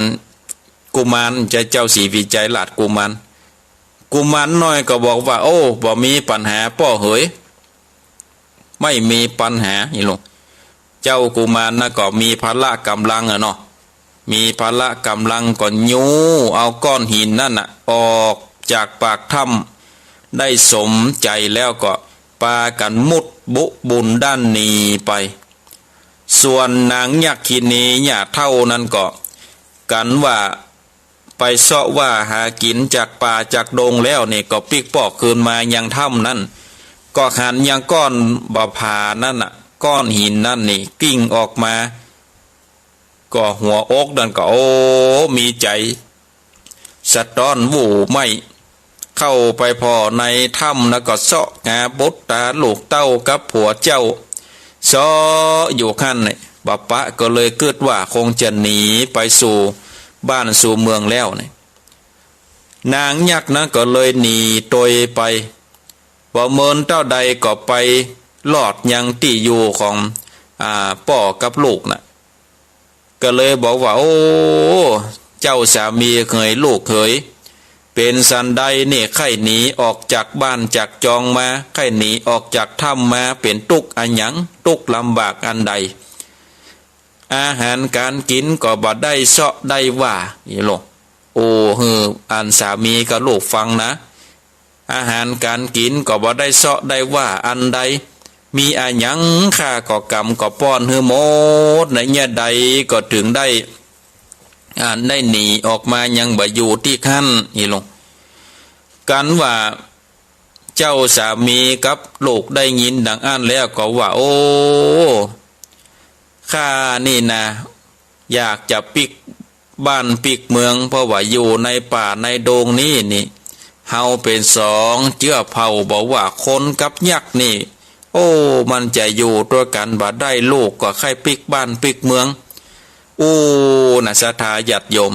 กุมาร จะเจ้าศรีวิชัยราชกุมาร กุมารน้อยก็บอกว่า โอ้ บ่มีปัญหาป้อเหย ไม่มีปัญหา นี่ลูก เจ้ากุมารนะก็มีพละก๋ำลังอะเนาะ มีพละก๋ำลังก็ยู้เอาก้อนหินนั่นน่ะ ออกจากปากถ้ำได้สมใจ๋แล้วก็ปากั๋นมุดบุบุนด้านหนีไป ส่วนนางยักษิณีหญ้าเถ้านั้นก็ กั๋นว่าไปเซาะว่าหากิ๋นจากป่าจากดงแล้วนี่ ก็ปิ๊กป้อคืนมายังถ้ำนั้น ก็หันยังก้อนบ่าผานั่นน่ะ ก้อนหินนั่นนี่กลิ้งออกมา ก็หัวอกนั่นก็ โอ้ มีใจ๋ สะต้อนหวู่ไหม้ เข้าไปผ่อในถ้ำแล้วก็เซาะหาบุตรตาลูกเต้ากับผัวเจ้า เซาะอยู่หั้นนี่ บ่ปะก็เลยกึ๊ดว่าคงจะหนีไปสู่บ้านสู่เมืองแล้วนี่ นางยักษ์นั้นก็เลยหนีตวยไป บ่เมินเต้าใดก็ไปรอดยังตี้อยู่ของ อ่า ป้อกับลูกน่ะ ก็เลยบอกว่า โอ้ เจ้าสามีเหยลูกเหย เป๋นสันใดนี่ ใค่หนีออกจากบ้านจากจองมา ใค่หนีออกจากถ้ำมา เป๋นตุ๊กข์อะหยัง ตุ๊กข์ลำบากอันใด อาหารก๋านกิ๋นก็บ่ได้เซาะได้ว่า นี่ลูก โอ้ หื้ออันสามีกับลูกฟังนะ อาหารก๋านกิ๋นก็บ่ได้เซาะได้ว่าอันใด มีอะหยังข้าก็กำก็ป้อนหื้อหมด ในเยียะใดก็เถิงได้ อ่า ได้หนีออกมายังบ่อยู่ตี้หั้น นี่ลูก กั๋นว่าเจ้าสามีกับลูกได้ยินดังอั้นแล้วก็ว่า โอ้ ข้านี่นะ อยากจะปิ๊กบ้านปิ๊กเมือง เพราะว่าอยู่ในป่าในดงนี้นี่ เฮาเป๋นสองเจื้อเผ่า บอกว่าคนกับยักษ์นี่ โอ้ มันจะอยู่ตวยกั๋นบ่ได้ ลูกก็ใค่ปิ๊กบ้านปิ๊กเมือง อู้ น่ะ ศรัทธาญาติโยม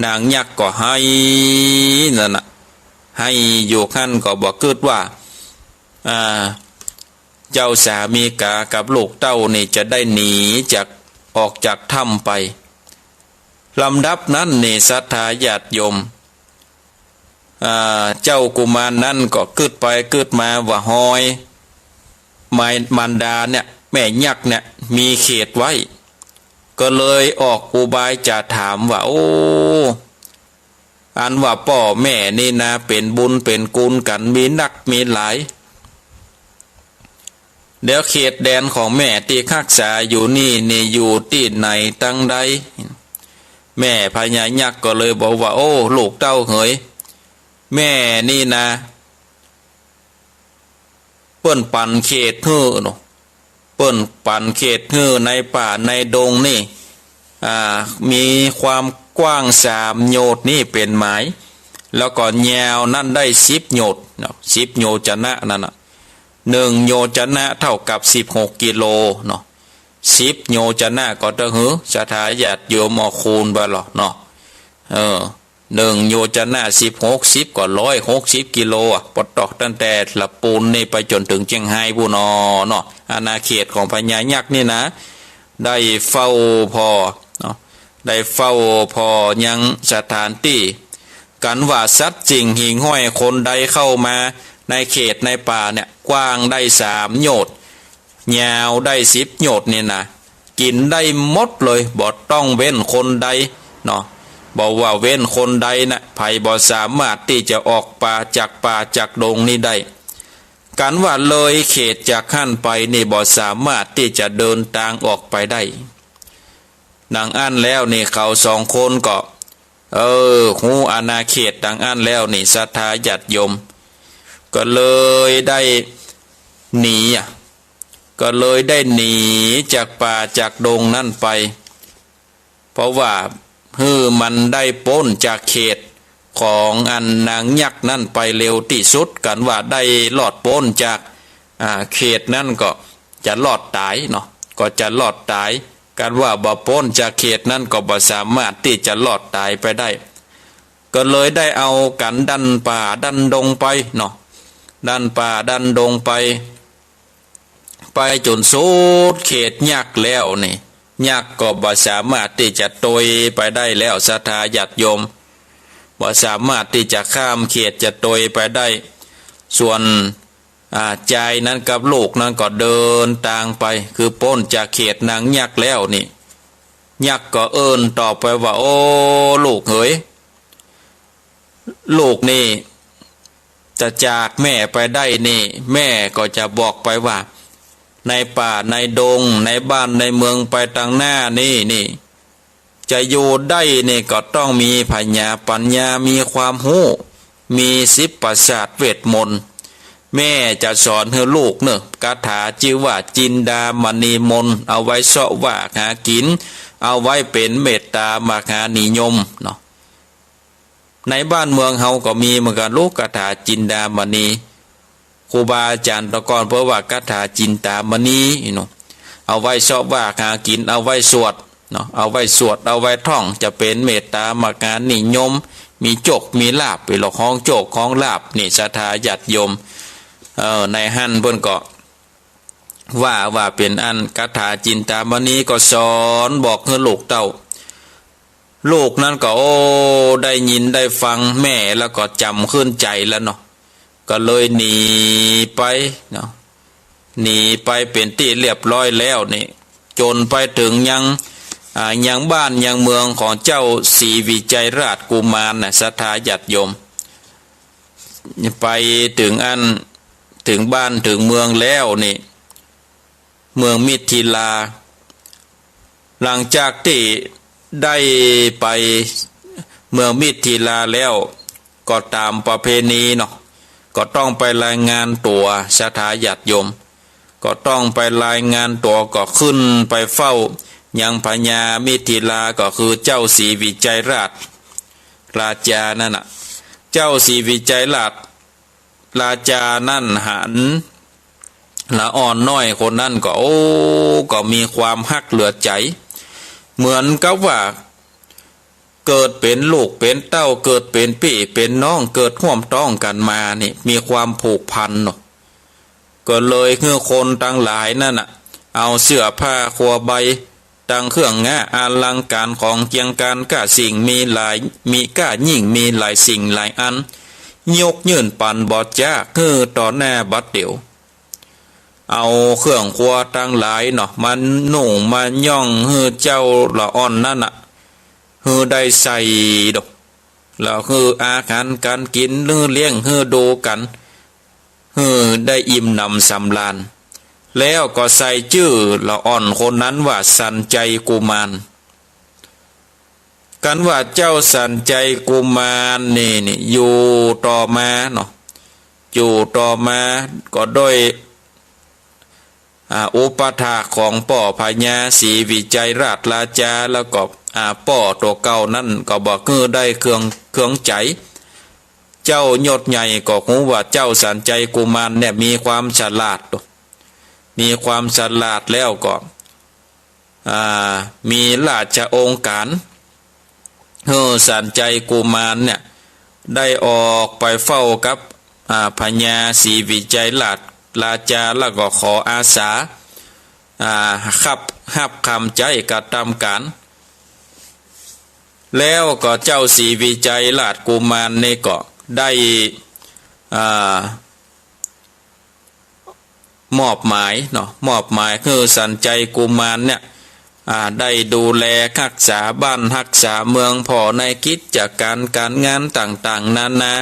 นางยักษ์ก็ไห้นั่นน่ะ ไห้อยู่หั้นก็บ่กึ๊ดว่า อ่า เจ้าสามีกากับลูกเต้านี่จะได้หนีจาก ออกจากถ้ำไป ลำดับนั้นนี่ ศรัทธาญาติโยม อ่า เจ้ากุมารนั้นก็กึ๊ดไปกึ๊ดมาว่าฮอย มาย มารดาเนี่ย แม่ยักษ์เนี่ย มีเขตไว้ ก็เลยออกอุบายจะถามว่า โอ้ อันว่าป้อแม่นี่นะ เป๋นบุญเป๋นกุลกั๋น มีนักมีหลาย เดี๋ยวเขตแดนของแม่ตี้ฮักษาอยู่นี่ นี่อยู่ตี้ไหนตังใด แม่พญายักษ์ก็เลยบอกว่า โอ้ ลูกเต้าเหย แม่นี่นะ เปิ้นปันเขตหื้อเนาะ เปิ้นปันเขตหื้อในป่าในดงนี่ อ่า มีความกว้างสามโยชน์นี่เป๋นหมาย แล้วก็ยาวนั้นได้สิบโยชน์เนาะ สิบโยชนะนั่นน่ะ หนึ่งโยชนะเต้ากับสิบหกกิโลเนาะ สิบโยชนะก็เต้าหื้อ ศรัทธาญาติโยมเอาคูณไปเนาะ เออ หนึ่งโยชนะสิบหก สิบก็ร้อยหกสิบกิโลอะ ปะต๊อกตั้งแต่ละปูนนี่ไปจ๋นเถิงเจียงไฮ้ปู้นนอเนาะ อาณาเขตของพญายักษ์นี่นะ ได้เฝ้าผ่อเนาะ ได้เฝ้าผ่อยังสถานตี้ กั๋นว่าสัตว์สิ่งหิ่งห้อยคนใดเข้ามาในเขตในป่าเนี่ย กว้างได้สามโยชน์ ยาวได้สิบโยชน์นี่นะ กิ๋นได้หมดเลย บ่ต้องเว้นคนใดเนาะ บ่ว่าเว้นคนใดนะ ใผบ่สามารถตี้จะออกป่าจากป่าจากดงนี้ได้ กั๋นว่าเลยเขตจากหั้นไปนี่ บ่สามารถตี้จะเดินตางออกไปได้ ดังอั้นแล้วนี่เขาสองคนก็ เออ ฮู้อาณาเขตดังอั้นแล้วนี่ ศรัทธาญาติโยม ก็เลยได้หนีอะ ก็เลยได้หนีจากป่าจากดงนั้นไป เพราะว่าหื้อมันได้ป๊นจากเขตของอันนางยักษ์นั้นไปเร็วตี้สุด กันว่าได้รอดป๊นจาก อ่า เขตนั้นก็จะรอดต๋ายเนาะ ก็จะรอดต๋าย กันว่าบ่ป๊นจากเขตนั้นก็บ่สามารถตี้จะรอดต๋ายไปได้ ก็เลยได้เอากั๋นดันป่าดันดงไปเนาะ ดันป่าดันดงไป ไปจ๋นสุดเขตยักษ์แล้วนี่ ยักษ์ก็บ่สามารถตี้จะตวยไปได้แล้ว ศรัทธาญาติโยม บ่สามารถตี้จะข้ามเขตจะตวยไปได้ ส่วน อ่า จายนั้นกับลูกนั้นก็เดินตางไป คือป๊นจากเขตนางยักษ์แล้วนี่ ยักษ์ก็เอิ้นตอบไปว่า โอ้ ลูกเหย ลูกนี่จะจากแม่ไปได้นี่ แม่ก็จะบอกไปว่า ในป่าในดง ในบ้านในเมืองไปตางหน้านี่นี่ จะอยู่ได้นี่ก็ต้องมีผญาปั๋ญญา มีความฮู้ มีศิลปศาสตร์เวทมนตร์ แม่จะสอนหื้อลูกเน่อ คาถาจื้อว่าจินดามณีมนต์ เอาไว้เซาะว่าหากิ๋น เอาไว้เป๋นเมตตามหานิยมเนาะ ในบ้านเมืองเฮาก็มีเหมือนกั๋นลูก คาถาจินดามณี ครูบาอาจ๋ารย์ตะก่อนเปิ้นว่าคาถาจินดามณีเนาะ เอาไว้เซาะว่าหากิ๋น เอาไว้สวดเนาะ เอาไว้สวด เอาไว้ท่อง จะเป๋นเมตตามหานิยม มีโจค มีลาภ เป๋นหลอกฮ้องโจคฮ้องลาภนี่ ศรัทธาญาติโยม เออ ในหั้นเปิ้นก็ ว่า ว่าเป๋นอันคาถาจินดามณีก็สอนบอกหื้อลูกเต้า ลูกนั้นก็ โอ้ ได้ยินได้ฟังแม่แล้วก็จ๋ำขึ้นใจ๋แล้วเนาะ ก็เลยหนีไปเนาะ หนีไปเป๋นตี้เรียบร้อยแล้วนี่ จ๋นไปเถิงยัง อ่า ยังบ้านยังเมืองของเจ้าศรีวิชัยราชกุมารน่ะ ศรัทธาญาติโยม ไปเถิงอั้น เถิงบ้านเถิงเมืองแล้วนี่ เมืองมิถิลา หลังจากตี้ได้ไปเมืองมิถิลาแล้ว ก็ต๋ามประเพณีเนาะ ก็ต้องไปรายงานตั๋ว ศรัทธาญาติโยม ก็ต้องไปรายงานตั๋ว ก็ขึ้นไปเฝ้ายังพญามิถิลา ก็คือเจ้าศรีวิชัยราชราจานั่นน่ะ เจ้าศรีวิชัยราชราจานั่นหันละอ่อนน้อยคนนั้นก็ โอ้ ก็มีความฮักเหลือใจ๋ เหมือนกับว่าเกิดเป๋นลูกเป๋นเต้า เกิดเป๋นปี้เป๋นน้อง เกิดฮ่วมต๊องกั๋นมานี่ มีความผูกพันเนาะ ก็เลยหื้อคนตังหลายนั่นน่ะ เอาเสื้อผ้าครัวใบ ตังเครื่องงาอลังก๋ารของเกียงก๋าน ก้าสิ่งมีหลาย มีก้ายิ่งมีหลายสิ่งหลายอัน ยกยื่นปั๋นบริจาคหื้อต่อหน้าบัดเดี๋ยว เอาเครื่องครัวตังหลายเนาะ มานุ่งมาย้องหื้อเจ้าละอ่อนนั่นน่ะ หื้อได้ใส่ดอก แล้วหื้ออาหารก๋านกิ๋น หื้อเลี้ยง หื้อดูกั๋น หื้อได้อิ่มหนำสำราญ แล้วก็ใส่จื้อละอ่อนคนนั้นว่าสัญชัยกุมาร กันว่าเจ้าสัญชัยกุมารนี่ นี่อยู่ต่อมาเนาะ อยู่ต่อมาก็ด้วย อ่า อุปถากของป้อพญาศรีวิชัยราชราจา แล้วก็ อ่า ป้อตั๋วเก่านั้นก็บ่หื้อได้เคือง เคืองใจ๋ เจ้ายศใหญ่ก็ฮู้ว่าเจ้าสัญชัยกุมารเนี่ยมีความฉลาด มีความฉลาดแล้วก็ อ่า มีราชโองก๋าร หื้อสัญชัยกุมารเนี่ย ได้ออกไปเฝ้ากับ อ่า พญาศรีวิชัยราชราจา แล้วก็ขออาสา อ่า ฮับ ฮับกำใจ๊กระตำก๋าน แล้วก็เจ้าศรีวิชัยราชกุมารนี่ก็ได้ อ่า มอบหมายเนาะ มอบหมายหื้อสัญชัยกุมารเนี่ย อ่า ได้ดูแลฮักษาบ้านฮักษาเมือง ผ่อในกิจก๋านก๋านงานต่างๆ นานา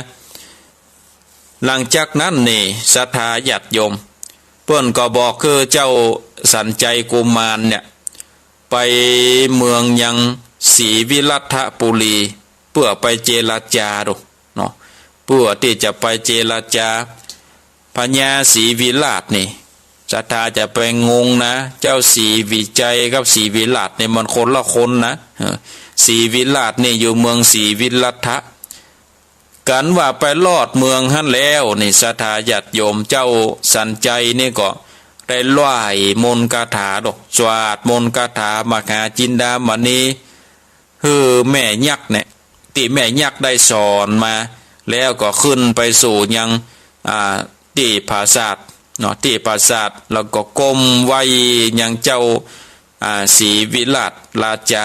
หลังจากนั้นนี่ ศรัทธาญาติโยม เปิ้นก็บอกหื้อเจ้าสัญชัยกุมารเนี่ย ไป ไปเมืองยังศรีวิรัตถปุรี เปื้อไปเจรจาดูเนาะ เปื้อตี้จะไปเจรจา พญาศรีวิราชนี่ ศรัทธาจะไปงงนะ เจ้าศรีวิชัยกับศรีวิราชนี่มันคนละคนนะ เออ ศรีวิราชนี่อยู่เมืองศรีวิรัตถ กั๋นว่าไปฮอดเมืองหั้นแล้วนี่ ศรัทธาญาติโยม เจ้าสัญชัยนี่ก็ได้ร่ายมนต์คาถาดอก สวดมนต์คาถามหาจินดามณี หื้อแม่ยักษ์เนี่ย ตี้แม่ยักษ์ได้สอนมา แล้วก็ขึ้นไปสู่ยัง อ่า ตี้ปราสาทเนาะ ตี้ปราสาท แล้วก็ก้มไหว้ยังเจ้า อ่า ศรีวิราชราชา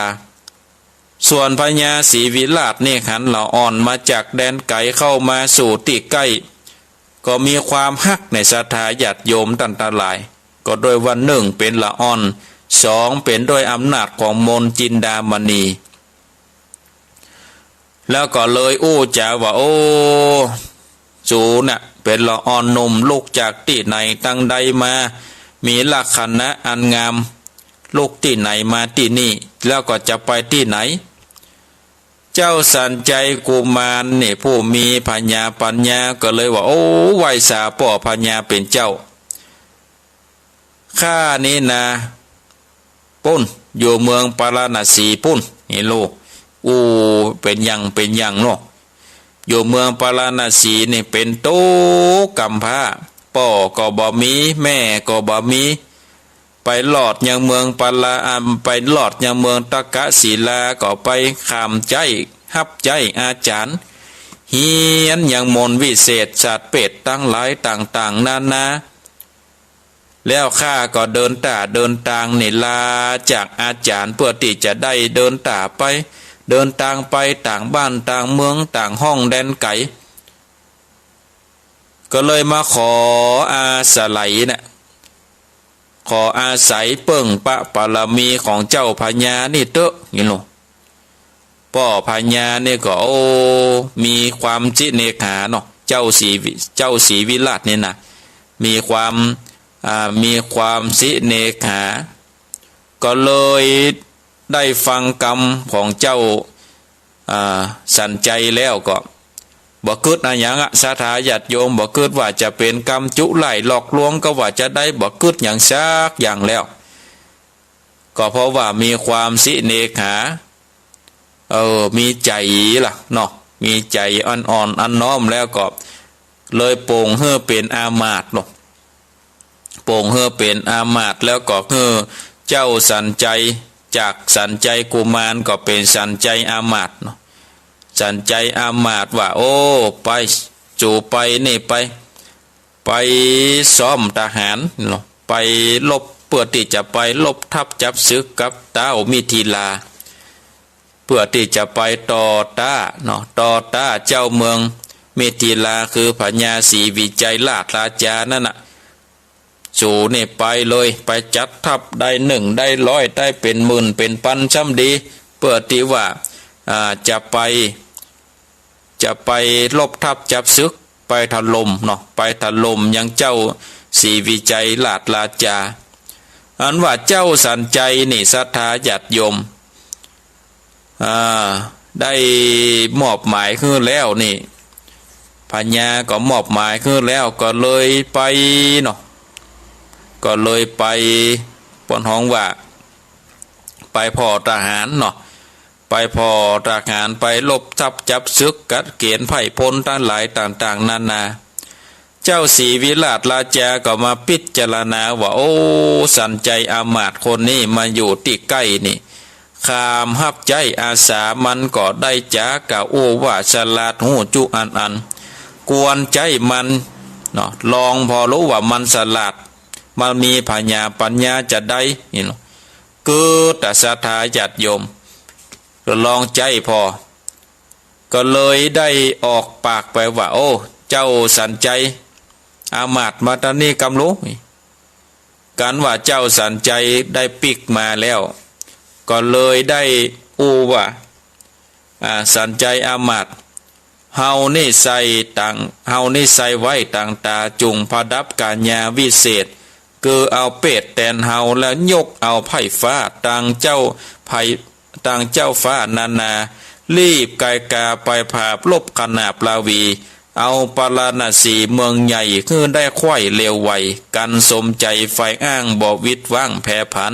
ส่วนพญาศรีวิราชนี่หันละอ่อนมาจากแดนไก๋เข้ามาสู่ตี้ใก้ ก็มีความฮักในศรัทธาญาติโยมต้านตังหลาย ก็ด้วยว่า นึ่ง เป๋นละอ่อน สอง เป๋นด้วยอำนาจของมนต์จินดามณี แล้วก็เลยอู้จ๋าว่า โอ้ สูน่ะ เป๋นละอ่อนหนุ่ม ลุกจากตี้ไหนตังใดมา มีลักษณะอันงาม ลุกตี้ไหนมาตี้นี่ แล้วก็จะไปตี้ไหน เจ้าสัญชัยกุมารนี่ ผู้มีผญาปั๋ญญาก็เลยว่า โอ้ ไหว้สาป้อพญาเป๋นเจ้า ข้านี้นา ปู้น อยู่เมืองปาราณสีปู้น นี่ลูก อู้ เป๋นอย่าง เป๋นอย่างเนาะ อยู่เมืองปาราณสีนี่เป๋นตุ๊กข์กำพร้า ป้อก็บ่มี แม่ก็บ่มี ไปฮอดยังเมืองปารา อ่า ไปฮอดยังเมืองตักกศิลา ก็ไปข้ามใจ๊ ฮับใจ๊อาจ๋ารย์ เฮียนยังมนต์วิเศษ ศาสตร์เปรตตังหลายต่างๆ นานา แล้วข้าก็เดินต้าเดินตางนี่ ลาจากอาจ๋ารย์ เปื้อตี้จะได้เดินต้าไป เดินตางไปต่างบ้านต่างเมือง ต่างห้องแดนไก๋ ก็เลยมาขออาศัยน่ะ ขออาศัยเปิ้งพระบารมีของเจ้าพญานี่เต๊อะ นี่ลูก ป้อพญานี่ก็ โอ้ มีความสิเนหาเนาะ เจ้าศรีวิ เจ้าศรีวิราชนี่นะ มีความ อ่า มีความสิเนหา ก็เลยได้ฟังกำของเจ้า อ่า สัญชัยแล้วก็ บ่กึ๊ดอะหยังอะ ศรัทธาญาติโยม บ่กึ๊ดว่าจะเป๋นกำจุไล่หลอกลวง ก็ว่าจะได้ บ่กึ๊ดหยังสักอย่างแล้ว ก็เพราะว่ามีความสิเนหา เออ มีใจ๋ละเนาะ มีใจ๋อ่อนๆ อ่อนน้อม แล้วก็เลยโป่งหื้อเป๋นอามาตย์เนาะ โป่งหื้อเป๋นอามาตย์ แล้วก็หื้อเจ้าสัญชัย จากสัญชัยกุมารก็เป๋นสัญชัยอามาตย์เนาะ สัญชัยอามาตย์ว่า โอ้ ไป สูไปนี่ไป ไปซ้อมทหารเนาะ ไปรบ เปื้อตี้จะไปรบทัพจับศึกกับต้าวมิถิลา เปื้อตี้จะไปต่อต้านเนาะ ต่อต้านเจ้าเมืองมิถิลา คือพญาศรีวิชัยราชราชานั่นน่ะ สูนี่ไปเลย ไปจัดทัพ ได้นึ่ง ได้ร้อย ได้เป๋นหมื่น เป๋นปันซ้ำดี เปื้อตี้ว่า อ่า จะไป จะไปรบทัพจับศึก ไปถล่มเนาะ ไปถล่มยังเจ้าศรีวิชัยราชราชา อันว่าเจ้าสัญชัยนี่ ศรัทธาญาติโยม อ่า ได้มอบหมายหื้อแล้วนี่ พญาก็มอบหมายหื้อแล้ว ก็เลยไปเนาะ ก็เลยไป เปิ้นฮ้องว่า ไปผ่อทหารเนาะ ไปผ่อทหาร ไปรบทัพจับศึก กับเกณฑ์ไพร่พลตังหลายต่างๆ นานา เจ้าศรีวิราชราชาก็มาพิจารณาว่า โอ้ สัญชัยอามาตย์คนนี้มาอยู่ตี้ใก้นี่ ข้ามฮับใจ๊อาสามันก็ได้จ๋า กล่าวอู้ว่าฉลาดฮู้จุอันอัน ควรใจ๊มันเนาะ ลองผ่อฮู้ว่ามันฉลาด มันมีผญาปัญญาจะได้นี่เนาะ กึ๊ดอะศรัทธาญาติโยม ก็ลองใจ๊ผ่อ ก็เลยได้ออกปากไปว่า โอ้ เจ้าสัญชัยอามาตย์มาตางนี้กำลู กั๋นว่าเจ้าสัญชัยได้ปิ๊กมาแล้ว ก็เลยได้อู้ว่า อ่า สัญชัยอามาตย์ เฮานี่ใส่ตัง เฮานี่ใส่ไว้ตังต๋า จุ่งผดับก๋านยาวิเศษ คือเอาเปรตแตนเฮาแล้วยกเอาไพร่ฟ้าตางเจ้าไพร่ ตางเจ้าฟ้านานา รีบไกกาไปผาบลบขนาบราวี เอาปาราณสีเมืองใหญ่หื้อได้ไขว่เร็วไว กันสมใจ๋ใฝ่อ้างบ่วิดว้างแผรผัน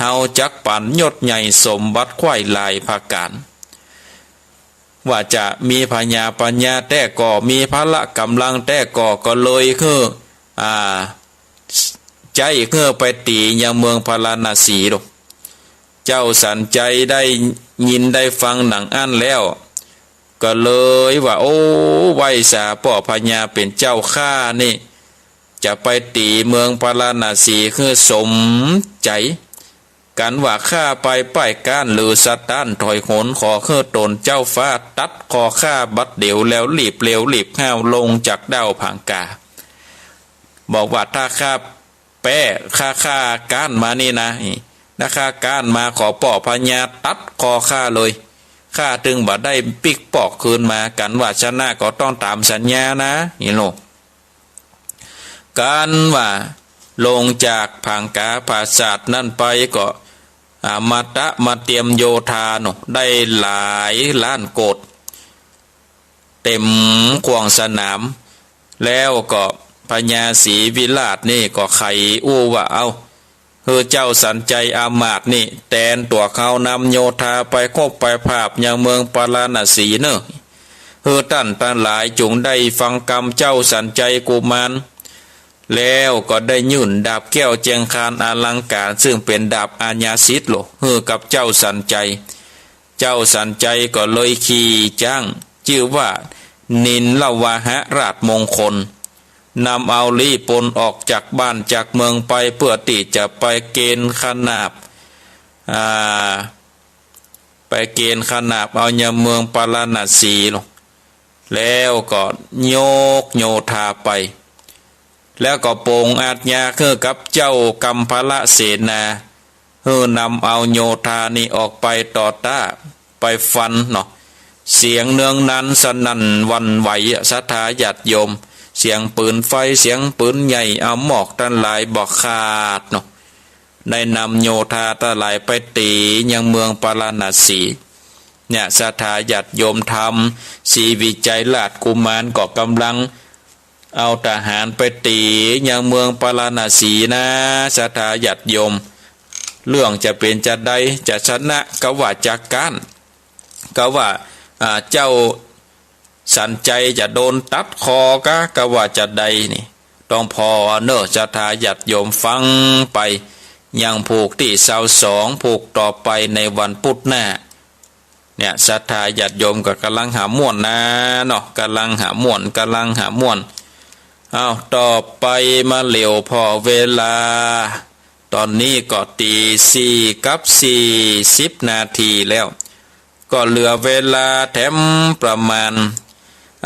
เฮาจักปั๋นยศใหญ่สมบัติไขว่หลายประก๋าน ว่าจะมีพญาปัญญาแต๊ก่อ มีพละก๋ำลังแต๊ก่อ ก็เลยหื้อ อ่า ใจ๊หื้อไปตี๋ยังเมืองปาราณสีลูก เจ้าสันชัยได้ยินได้ฟังดังอั้นแล้ว ก็เลยว่า โอ้ ไหว้สาป้อพญาเป๋นเจ้า ข้านี่จะไปตี๋เมืองปาราณสีหื้อสมใจ๋ กันว่าข้าไปป้ายก๊านหรือสะต๊านถอยหน ขอหื้อตนเจ้าฟ้าตัดคอข้าบัดเดี๋ยว แล้วรีบเร็วรีบห้าวลงจากด้าวผางกา บอกว่าถ้าข้าแป๊ ข้า ข้าก๊านมานี่นะ ถ้าข้าก๊านมาขอป้อพญาตัดคอข้าเลย ข้าตึงบ่ได้ปิ๊กปอกคืนมา กันว่าชนะก็ต้องต๋ามสัญญานะ นี่โล กันว่าลงจากผางกาปราสาทนั้นไปก็ อ่า มาตะมาเตรียมโยธาโน่น ได้หลายล้านโกด เต๋มข่วงสนาม แล้วก็พญาศรีวิราชนี่ก็ใค่อู้ว่า เอ้า หื้อเจ้าสันชัยอามาตย์นี่แตนตั๋วเขานำโยธาไปคบไปผาบยังเมืองปาราณสีเน่อ หื้อต้านตังหลายจุ่งได้ฟังกำเจ้าสันชัยกุมาร แล้วก็ได้ยื่นดาบแก้วแจงคานอลังก๋าร ซึ่งเป๋นดาบอาญาสิทธิ์โล หื้อกับเจ้าสันชัย เจ้าสันชัยก็เลยขี่จ๊างจื้อว่านิลวาหะราชมงคล นำเอาลี้ปนออกจากบ้านจากเมืองไป เปื้อตี้จะไปเกณฑ์ขนาบ อ่า ไปเกณฑ์ขนาบเอายังเมืองปาราณสีโล แล้วก็ยกโยธาไป แล้วก็ปรงอาญาหื้อกับเจ้ากัมพลเสนา หื้อนำเอาโยธานี้ออกไปต่อต้า ไปฟันเนาะ เสียงเนืองนันสนั่นหวั่นไหวอะ ศรัทธาญาติโยม เสียงปืนไฟ เสียงปืนใหญ่ เอาหมอกตังหลายบ่ขาดเนาะ ได้นำโยธาตังหลายไปตี๋ยังเมืองปาราณสี เนี่ย ศรัทธาญาติโยมธรรม ศรีวิชัยราชกุมารก็ก๋ำลังเอาทหารไปตี๋ยังเมืองปาราณสีนะ ศรัทธาญาติโยม เรื่องจะเป๋นจาใด จะชนะกาว่าจะก๊าน กาว่า อ่า เจ้าสันชัยจะโดนตัดคอกา กาว่าจาใดนี่ ต้องผ่อเน่อ ศรัทธาญาติโยมฟังไป ยังผูกตี้ซาวสอง ผูกต่อไปในวันพุธหน้า เนี่ย ศรัทธาญาติโยมก็ก๋ำลังหาม่วนนะเนาะ ก๋ำลังหาม่วน ก๋ำลังหาม่วน เอ้า ต่อไปมาเหลียวผ่อเวลา ต๋อนนี้ก็ตี๋สี่กับสี่สิบนาทีแล้ว ก็เหลือเวลาแถมประมาณ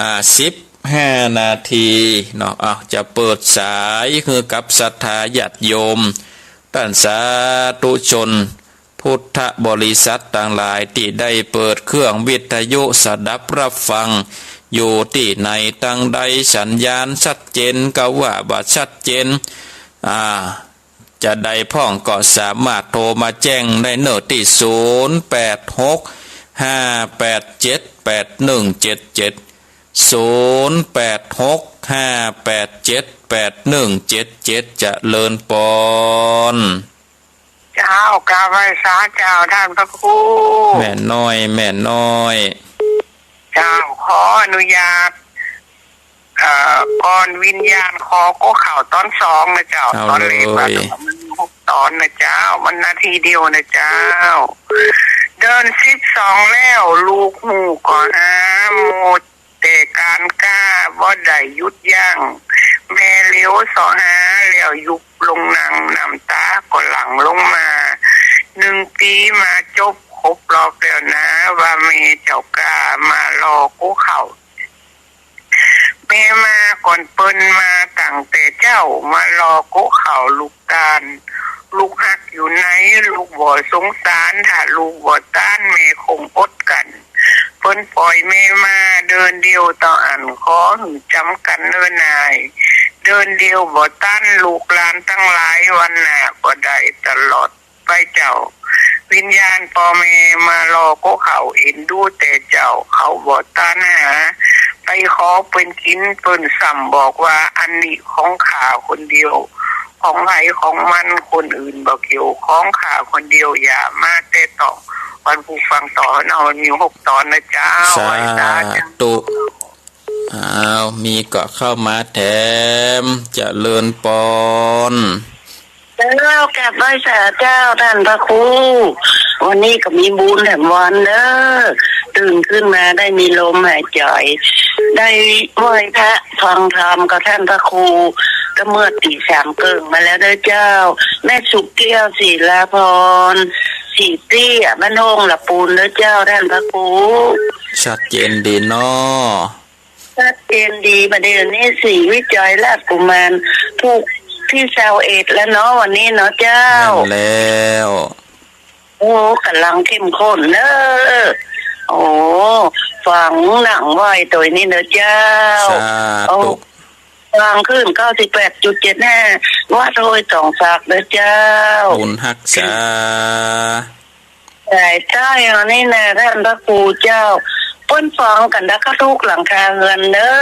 อ่า สิบห้านาทีเนาะ เอ้า จะเปิดสายหื้อกับศรัทธาญาติโยม ต้านสาธุชน พุทธบริษัทตังหลายตี้ได้เปิดเครื่องวิทยุสดับรับฟังอยู่ตี้ไหนตังใด สัญญาณชัดเจนกาว่าบ่ชัดเจน อ่า จาใดพ่องก็สามารถโทรมาแจ้งได้เน่อตี้ ศูนย์แปดหก ห้าแปดเจ็ด แปดหนึ่งเจ็ดเจ็ด ศูนย์แปดหก ห้าแปดเจ็ด แปดหนึ่งเจ็ดเจ็ด เจริญปอน เจ้า กราบไหว้สาเจ้าต้านพระครู แม่น้อย แม่น้อย เจ้า ขออนุญาต เอ่อ ก่อนวิญญาณขอโก้เข่าต๋อนสองนะเจ้า เอา ต๋อนแรกว่า เลย มันหกต๋อนนะเจ้า มันนาทีเดียวนะเจ้า เดือนสิบสองแล้ว ลูกฮู้ก็หา หมดแต่ก๋านก้า บ่ได้หยุดยั้ง แม่เหลียวเสาะหาแล้วยุบลงนั่ง น้ำต๋าก็หลั่งลงมา หนึ่งปี๋มาจบครบรอบแล้วนะ ว่าแม่เจ้าก้ามารอโก้เข่า แม่มาก่อนเปิ้นมาตั้งแต่เจ๊า มารอโก้เข่าลูกต้าน ลูกฮักอยู่ไหน ลูกบ่สงสาร ถ้าลูกบ่ต้าน แม่คงอดกั๋น เปิ้นป่อยแม่มาเดินเดียวเต้าอั้น ขอหื้อจ๋ำกั๋นเน่อนาย เดินเดี่ยวบ่ตัน ลูกหลานตังหลายวันหน้าก็ได้ตลอดไปเจ้า วิญญาณป้อแม่มารอก็เขาเอ็นดูแต่เจ้า เขาบ่ตานหาไปขอเปิ้นกิ๋น เปิ้นซ้ำบอกว่า อันนี้ของข้าคนเดียว ของใผของมัน คนอื่นบ่เกี่ยว ของข้าคนเดียว อย่ามาแตะต้อง วันผู้ฟังต่อเนาะ มันมีหกตอนนะเจ้า สาธุ ไหว้สาเจ้า อ้าว มีก็เข้ามาแถม เจริญปอน เจ้า กราบไหว้สาเจ้าต้านพระครู วันนี้ก็มีบุญแถมวันเด้อ ตื่นขึ้นมาได้มีลมหายใจ ได้ไหว้พระฟังธรรมกับต้านพระครู ก็เมื่อตี๋สามเกิ่งมาแล้วเด้อเจ้า แม่สุขแก้ว ศิลาภรณ์ ศรีเตี้ย บ้านโฮ่งละปูนเด้อเจ้าต้านพระครู ชัดเจนดีเนาะ ชัดเจนดี บ่าเดี่ยวนี้ศรีวิชัย ราชกุมาร ผูกตี้ซาวเอ็ดแล้วเนาะ วันนี้เนาะเจ้า แม่นแล้ว โอ้ ก่ำลังเข้มข้นเน้อ โอ้ ฟังหนังไหว้ตวยนี้เน้อเจ้า สาธุ โอ้ ฟังคลื่นเก้าสิบแปดจุดเจ็ดห้า วัดห้วยสองศักดิ์เน้อเจ้า บุญฮักษา สายใต้เฮานี่นาต้านพระครูเจ้า เปิ้นฟังกั๋นดักทุกหลังคาเฮือนเน้อ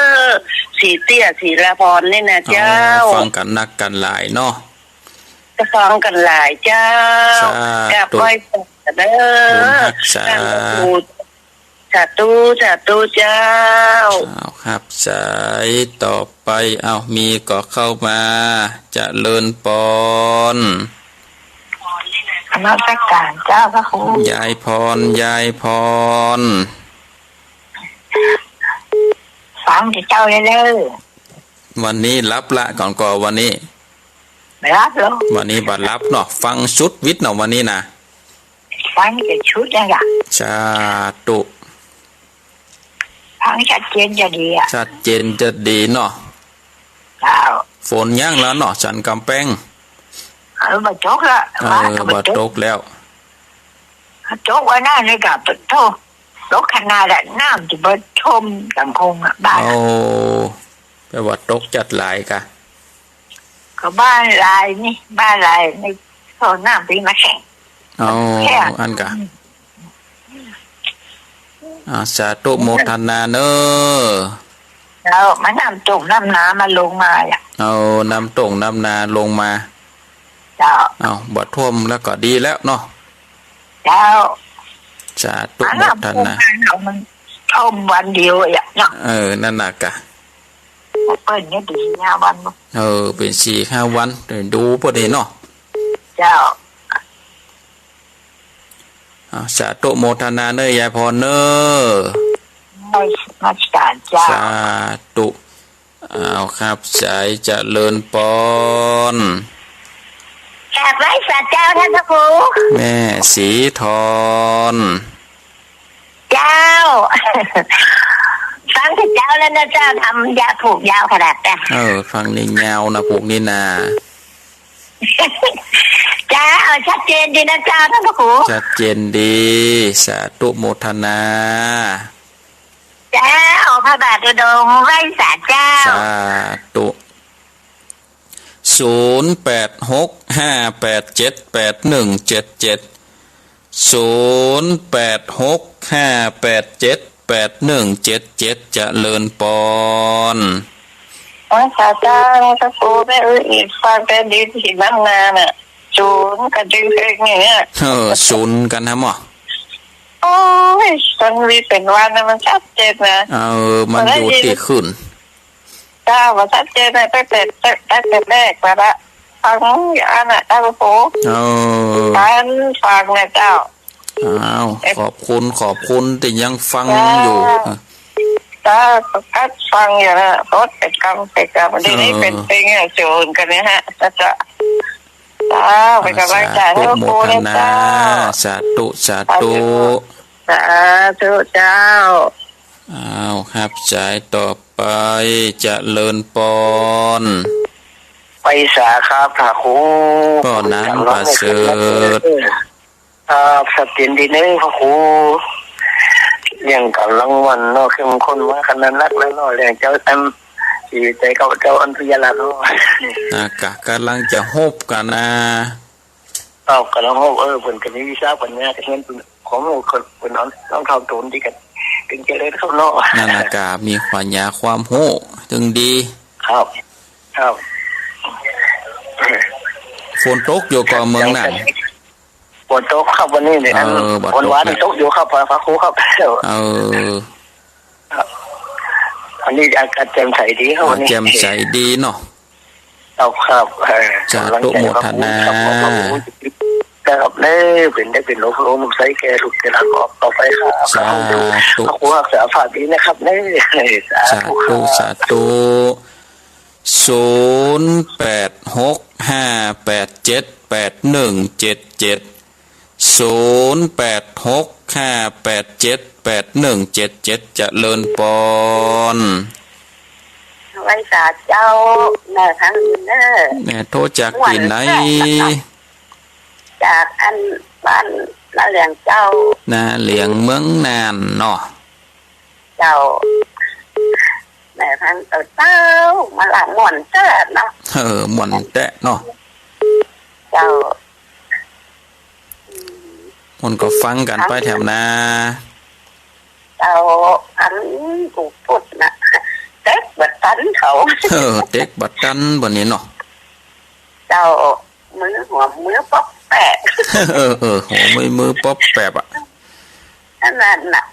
ศรีเตี้ย ศิลาภรณ์นี่นาเจ้า อ๋อ ฟังกั๋นนักกั๋นหลายเนาะ ก็ฟังกั๋นหลายเจ้า สาธุ กราบไหว้สาเน้อ บุญฮักษา ต้านพระครู สาธุ สาธุเจ้า อ้าว ครับ สายต่อไป อ้าว มีก็เข้ามา เจริญปอน นมัสการเจ้าพระครู ยายพร ยายพร ฟังแต่เจ๊าเลยเน้อ วันนี้หลับละก่อนก่อ วันนี้ บ่หลับหรอก วันนี้บ่หลับเนาะ ฟังสุดวิทย์เนาะ วันนี้นะ ฟังแต่ชุดนั่นล่ะ สาธุ ฟังชัดเจนจะดีอะ ชัดเจนจะดีเนาะ เจ้า ฝนยังแล้วเนาะ สันก๋ำแปง เออ บ่ตกละ เออ ว่าก็บ่ตก บ่ตกแล้ว ตกว่านั้นนี่ก็โธ่ ตกขนาดอะ น้ำจะบ่ท่วมสังคมอะ บ้านอะ โอ้ แปลว่าตกจัดหลายกะ ก็บ้านหลายนี่ บ้านหลายนี่ เขาน้ำปีมาแข่ง เอา แข่ง อันกะ อืม อ่า สาธุโมทนาเน้อ เจ้า มันน้ำตกน้ำนามันลงมาอะ เอาน้ำตกน้ำนาลงมา เจ้า เอา บ่ท่วมแล้วก็ดีแล้วเนาะ เจ้า สาธุโมทนา อันน้ำท่วมบ้านเขามันท่วมวันเดียวอะเนาะ เออ นั่นน่ะกะ เปิ้นเนี่ยดีห้าวันเนาะ เออ เป๋นสี่ห้าวัน เดี๋ยวดูเปิ้นเองเนาะ เจ้า อ่า สาธุโมทนาเน้อยายพรเน้อ นมัสการเจ้า สาธุ อ้าว ครับ สายเจริญปอน กราบไหว้สาเจ้าต้านพระครู แม่ศรีทร เจ้า ฟังแต่เจ๊าแล้วนะเจ้า ทำยาวผูกยาวขนาดเนี้ย เออ ฟังนี่ยาวนะ ผูกนี่นา เจ้า ชัดเจนดีนะเจ้าต้านพระครู ชัดเจนดี สาธุโมทนา เจ้า พระบาทอุดมไหว้สาเจ้า สาธุ ศูนย์แปดหกห้าแปดเจ็ดแปดหนึ่งเจ็ดเจ็ด ศูนย์แปดหกห้าแปดเจ็ดแปดหนึ่งเจ็ดเจ็ด เจริญปอน โอ้ย สาเจ้า พระครู แม่เอ้ย อีกฟังแต่ดีที่นั่งนานน่ะ ศูนย์กันจริงๆ เนี่ย เออ ศูนย์กันนะหมอ โอ้ย มันมีเป๋นวันนะ มันชัดเจนนะ เออ มันอยู่ตี้ขึ้น เจ้า มันชัดเจนนะ ตั้งแต่ ตั้งแต่แรกมาละ ฟังอย่างนั้นน่ะ เจ้าพระครู เออ ฟัง ฟังนะเจ้า อ้าว ขอบคุณ ขอบคุณตี้ยังฟังอยู่ เจ้า เจ้า ก็ฟังอยู่นะ โพสต์ไปกำไปกำ เดี๋ยวนี้เป๋น เป๋นอย่างโจรกันเนี่ยฮะ เจ้า เจ้า เป๋นก๋ำลังใจ๋ สาธุ ให้หลวงปู่ โมทนา นะเจ้า สาธุ สาธุ สาธุเจ้า อ้าว ครับ สายต่อไป เจริญปอน ไหว้สาครับ พระครู ป้อหนานประเสริฐ ครับ ชัดเจนดีเน้อ พระครู เรื่องก๋ำลังวันเนาะ เข้มข้นมาขนาดนักแล้วเนาะ เรื่องเจ้า อัน ดีใจ๋กับเจ้าอันสุริยะราชเนาะ อ่ะ กะ ก๋ำลังจะฮบกั๋นนะ อ้าว ก๋ำลังฮบ เออ เปิ้นก็มีวิชาปัญญา ก็เห็นเปิ้น ของเปิ้น เปิ้นเอาน้องเฒ่าโตนดีกั๋น เถิงจะเลิศครับเนาะ นั่นน่ะ กะมีปัญญาความฮู้ เถิงดี ครับ ครับ ฝนตกอยู่ก่อเมืองน่าน ฝนตกครับวันนี้เนี่ย เออ บ่ตก วันวานนี่ตกอยู่ครับ พระครูครับ เออ ครับ อันนี้อากาศแจ่มใสดีครับ อ่า วันนี้ แจ่มใสดีเนาะ ครับ ครับ เออ สาธุ ก๋ำลังใจ๋ โมทนา ครับ ขอบคุณครับ เน่อ เป๋นได้เป๋นโลมโพธิ์โลมใสแก่ลูกแก่หลานออกต่อไปครับ สาธุ พระครูรักษาฝากดีนะครับ เน่อ สาธุครับ สาธุ สาธุ ศูนย์แปดหกห้าแปดเจ็ดแปดหนึ่งเจ็ดเจ็ด ศูนย์แปดหกห้าแปดเจ็ดแปดหนึ่งเจ็ดเจ็ด เจริญปอน ไหว้สาเจ้า แม่ทั้งอื่นเน่อ แม่โทรจากตี้ไหน ม่วนแท้เนาะ จากอันบ้านนาเหลียงเจ้า นาเหลียงเมืองน่านเนาะ เจ้า แม่พันเอิ้นเจ้า มาละม่วนแต๊เนาะ เออ ม่วนแต๊เนาะ เจ้า อืม ม่วนก็ฟังกั๋นไปแถมนา เจ้า พันกูปุดนะ เต๊กบ่ตันเขา เออ เต๊กบ่ตันบ่นี้เนาะ เจ้า มือหัวมือป๊อกแปะ เออ เออ หัวมือมือป๊อกแปะอะ อันนั้นน่ะ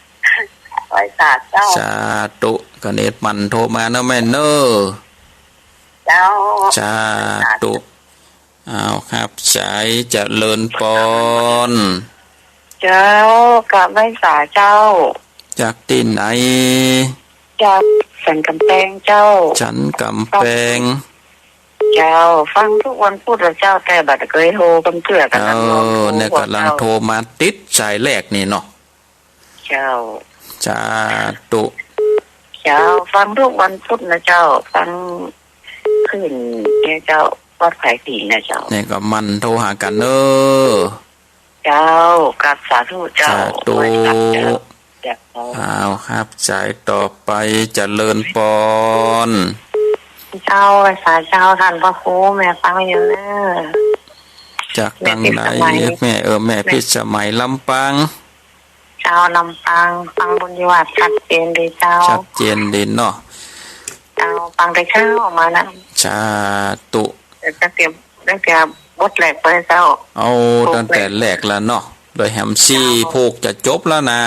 ไหว้สาเจ้า สาธุ กะเนตรมันโทรมาเนาะแม่เน่อ เจ้า สาธุ เอาครับ สายเจริญปอน เจ้า กราบไหว้สาเจ้า จากตี้ไหน จากสันก๋ำแปงเจ้า สันก๋ำแปง เจ้า ฟังกู้วันปุ๊ดละเจ้า แต่บ่เกยโทรกำเตื้อกั๋นนะ เออ เนาะ เนี่ยก๋ำลังโทรมาติดสายแรกนี่เนาะ เจ้า สาธุ เจ้า ฟังกู้วันปุ๊ดนะเจ้า ฟังคลื่นเนี่ยเจ้า วัดไผ่ผงนะเจ้า เนี่ยก็หมั่นโทรหากั๋นเน่อ เจ้า กราบสาธุเจ้า สาธุ ไหว้สาเจ้า เจ้า เอาครับ สายต่อไป เจริญปอน เจ้า ไหว้สาเจ้า ต้านพระครู แม่ฟังอยู่เน่อ จากตังไหน แม่พิสมัย แม่ เออ แม่พิสมัย ลำปาง เจ้า ลำปาง ฟังบุญญาวาสน์ชัดเจนดีเจ้า ชัดเจนดีเนาะ เจ้า ฟังแต่เช้ามานะ สาธุ ตั้งแต่ ตั้งแต่บทแรกไปเจ้า เอา ตั้งแต่แรกแล้วเนาะ โดยแหมสี่ เจ้า ผูกจะจบแล้วนะ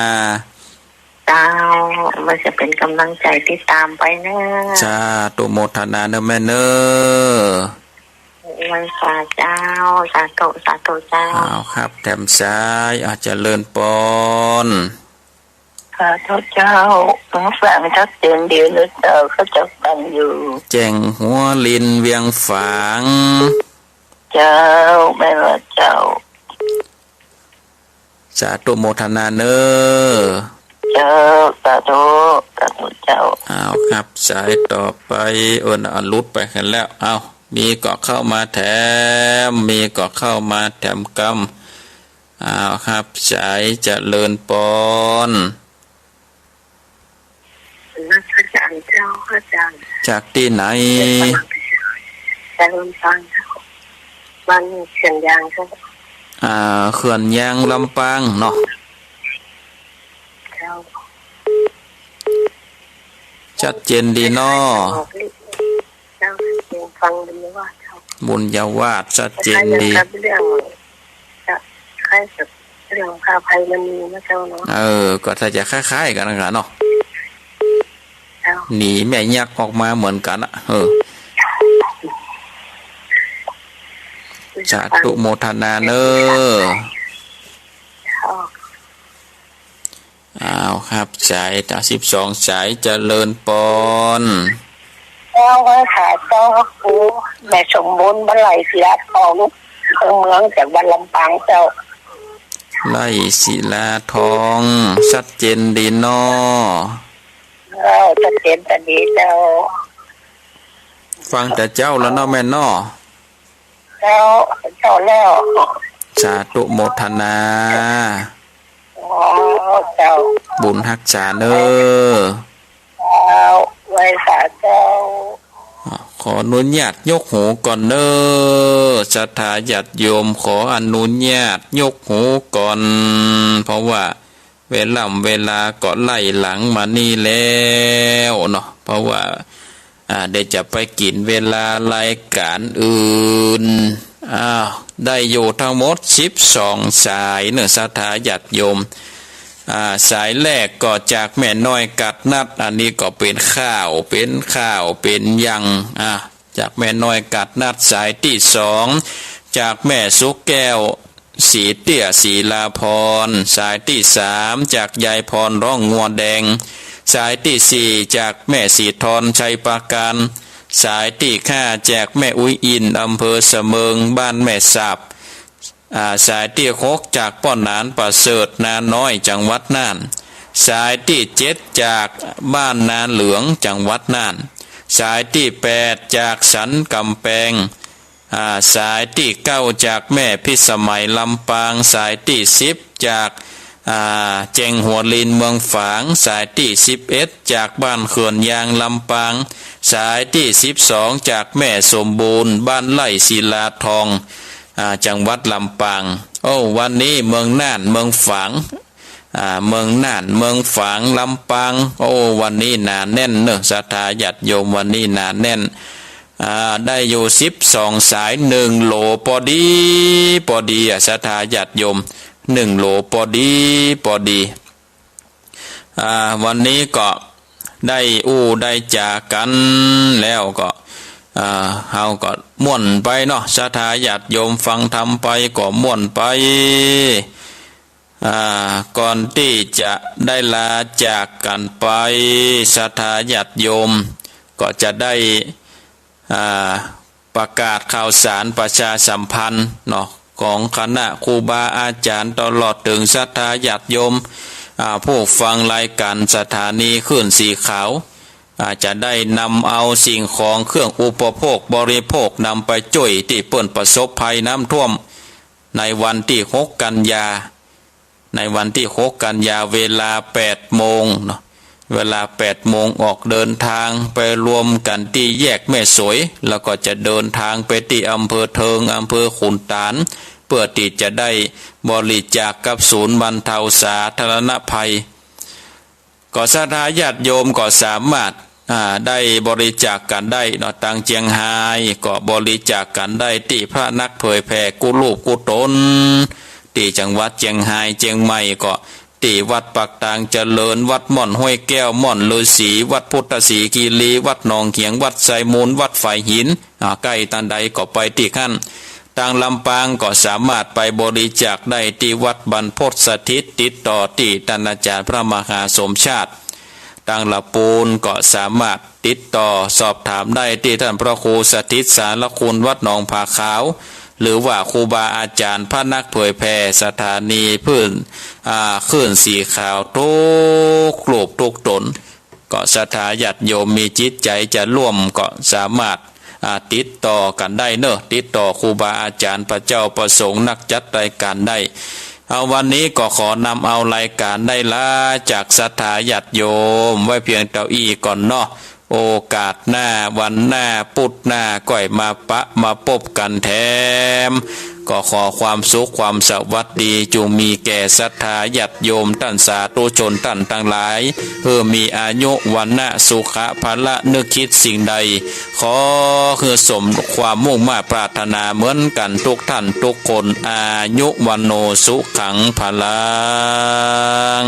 เจ้า มันจะเป๋นก๋ำลังใจ๋ติดต๋ามไปเน่อ สาธุ โมทนาเน่อแม่เน่อ ไหว้สาเจ้า สาธุ สาธุเจ้า เอาครับ แถมสาย อ่ะ เจริญปอน สาธุเจ้า ฟังชัดเจนดีเน่อเจ้า ข้าเจ้าฟังอยู่ แจ้งหัวลินเวียงฝาง เจ้า แม่นละเจ้า สาธุโมทนาเน่อ เจ้า สาธุ สาธุเจ้า เอาครับ สายต่อไป เอิ้น อ่ะ หลุดไปกั๋นแล้ว เอา มีก่อเข้ามาแถม มีก่อเข้ามาแถมกำ เอาครับ สายเจริญปอน นมัสก๋านเจ้า อาจ๋ารย์ จากตี้ไหน จากลำปางเจ้า บ้านเขื่อนยางเจ้า อ่า เขื่อนยางลำปางเนาะ เจ้า ชัดเจนดีเนาะ เจ้า ฟังบุญญาวาสน์เจ้า บุญญาวาสน์ชัดเจนดี คล้ายๆกับเรื่อง จะคล้ายกับเรื่องพระอภัยมณีนะเจ้าเนาะ เออ ก็ถ้าจะคล้ายๆกั๋นนะเนาะ เจ้า หนีแม่ยักษ์ออกมาเหมือนกั๋นอะ เออ สาธุโมทนาเน่อ เจ้า เอาครับ สาย สิบสองสาย เจริญปอน เจ้า ไหว้สาเจ้า พระครู แม่สมบูรณ์ บ้านไร่ศิลาทอง เมือง จากบ้านลำปางเจ้า ไร่ศิลาทอง ชัดเจนดีเนาะ เจ้า ชัดเจนดีเจ้า ฟังแต่เจ๊าแล้วเนาะแม่เนาะ เจ้า เจ้าแล้ว สาธุโมทนา อ๋อ เจ้า บุญฮักษาเน่อ เจ้า ไหว้สาเจ้า ขออนุญาตยกหูก่อนเน้อ ศรัทธาญาติโยม ขออนุญาตยกหูก่อน เพราะว่าเวล่ำเวลาก็ไล่หลังมานี่แล้วเนาะ เพราะว่า อ่า เดี๋ยวจะไปกิ๋นเวลารายก๋านอื่น อ้าว ได้อยู่ทั้งหมดสิบสองสายเน้อ ศรัทธาญาติโยม อ่า สายแรกก็จากแม่น้อยกาดนัด อันนี้ก็เป๋นข้าว เป๋นข้าว เป๋นยัง อ่า จากแม่น้อยกาดนัด สายตี้สอง จากแม่สุแก้ว ศรีเตี้ย ศรีลาภรณ์ สายตี้สาม จากยายพร ร้องงัวแดง สายตี้สี่ จากแม่ศรีธร ชัยปราการ สายตี้ห้า จากแม่อุ๊ยอินทร์ อำเภอเสมิง บ้านแม่สาบ อ่า สายตี้หก จากป้อหนานประเสริฐ นาน้อย จังหวัดน่าน สายตี้เจ็ด จากบ้านนาเหลือง จังหวัดน่าน สายตี้แปด จากสันกำแปง อ่า สายตี้เก้า จากแม่พิสมัย ลำปาง สายตี้สิบ จาก อ่า แจ้งหัวลิน เมืองฝาง สายตี้สิบเอ็ด จากบ้านเขื่อนยาง ลำปาง สายตี้สิบสอง จากแม่สมบูรณ์ บ้านไร่ศิลาทอง อ่า จังหวัดลำปาง โอ้ วันนี้เมืองน่าน เมืองฝาง อ่า เมืองน่าน เมืองฝาง ลำปาง โอ้ วันนี้หนาแน่นเน้อ ศรัทธาญาติโยม วันนี้หนาแน่น อ่า ได้อยู่สิบสองสาย หนึ่งโหลปอดีปอดี อ่ะ ศรัทธาญาติโยม หนึ่งโหลปอดีปอดี อ่า วันนี้ก็ได้อู้ได้จ๋ากั๋นแล้วก็ อ่า เฮาก็ม่วนไปเนาะ ศรัทธาญาติโยม ฟังธรรมไปก็ม่วนไป อ่า ก่อนตี้จะได้ลาจากกั๋นไป ศรัทธาญาติโยม ก็จะได้ อ่า ประกาศข่าวสารประชาสัมพันธ์เนาะ ของคณะครูบาอาจ๋ารย์ ตลอดเถิงศรัทธาญาติโยม อ่า ผู้ฟังรายก๋านสถานีคลื่นสีขาว อ่า จะได้นำเอาสิ่งของเครื่องอุปโภคบริโภคนำไปจ้วยตี้เปิ้นประสบภัยน้ำท่วม ในวันตี้หกกันยา ในวันตี้หกกันยา เวลาแปดโมงเนาะ เวลาแปดโมงออกเดินทางไปรวมกั๋นตี้แยกแม่สวย แล้วก็จะเดินทางไปตี้อำเภอเทิง อำเภอขุนตาน เปื้อตี้จะได้บริจาคกับศูนย์บรรเทาสาธารณภัย ก็ศรัทธาญาติโยมก็สามารถ อ่า ได้บริจาคกั๋นได้เนาะ ตางเจียงฮายก็บริจาคกั๋นได้ตี้พระนักเผยแผ่กู้รูปกู้ต๋น ตี้จังหวัดเจียงฮาย เจียงใหม่ก็ตี้วัดปากตางเจริญ วัดม่อนห้วยแก้ว ม่อนฤๅษี วัดพุทธศรีคีรี วัดหนองเขียง วัดไซมูล วัดฝายหิน อ่า ใก้ต้านใดก็ไปตี้หั้น ตางลำปางก็สามารถไปบริจาคได้ตี้วัดบรรพตสถิต ติดต่อตี้ต้านอาจ๋ารย์พระมหาสมชาติ ตางละปูนก็สามารถติดต่อสอบถามได้ตี้ต้านพระครูสถิตสารคุณ วัดหนองผาขาว หรือว่าครูบาอาจ๋ารย์พระนักเผยแผ่สถานีคลื่น อ่า คลื่นสีขาวกู้รูปกู้ต๋น ก็ศรัทธาญาติโยมมีจิตใจ๋จะร่วมก็สามารถ อ่า ติดต่อกั๋นได้เนาะ ติดต่อครูบาอาจ๋ารย์ พระเจ้าพระสงฆ์ นักจัดรายก๋านได้ เอา วันนี้ก็ขอนำเอารายก๋านได้ลาจากศรัทธาญาติโยมไว้เพียงเต้าอี้ก่อนเนาะ โอกาสหน้า วันหน้า ปุธหน้า ก้อยมาปะมาปบกั๋นแถม ก็ขอความสุขความสวัสดีจุ่งมีแก่ศรัทธาญาติโยมต้านสาธุชนต้านตังหลาย หื้อมีอายุ วรรณะ สุขะ พละ นึกคิดสิ่งใด ขอหื้อสมความมุ่งมาดปรารถนาเหมือนกั๋นกู้ต้านกู้คน อายุ วัณโณ สุขัง พลัง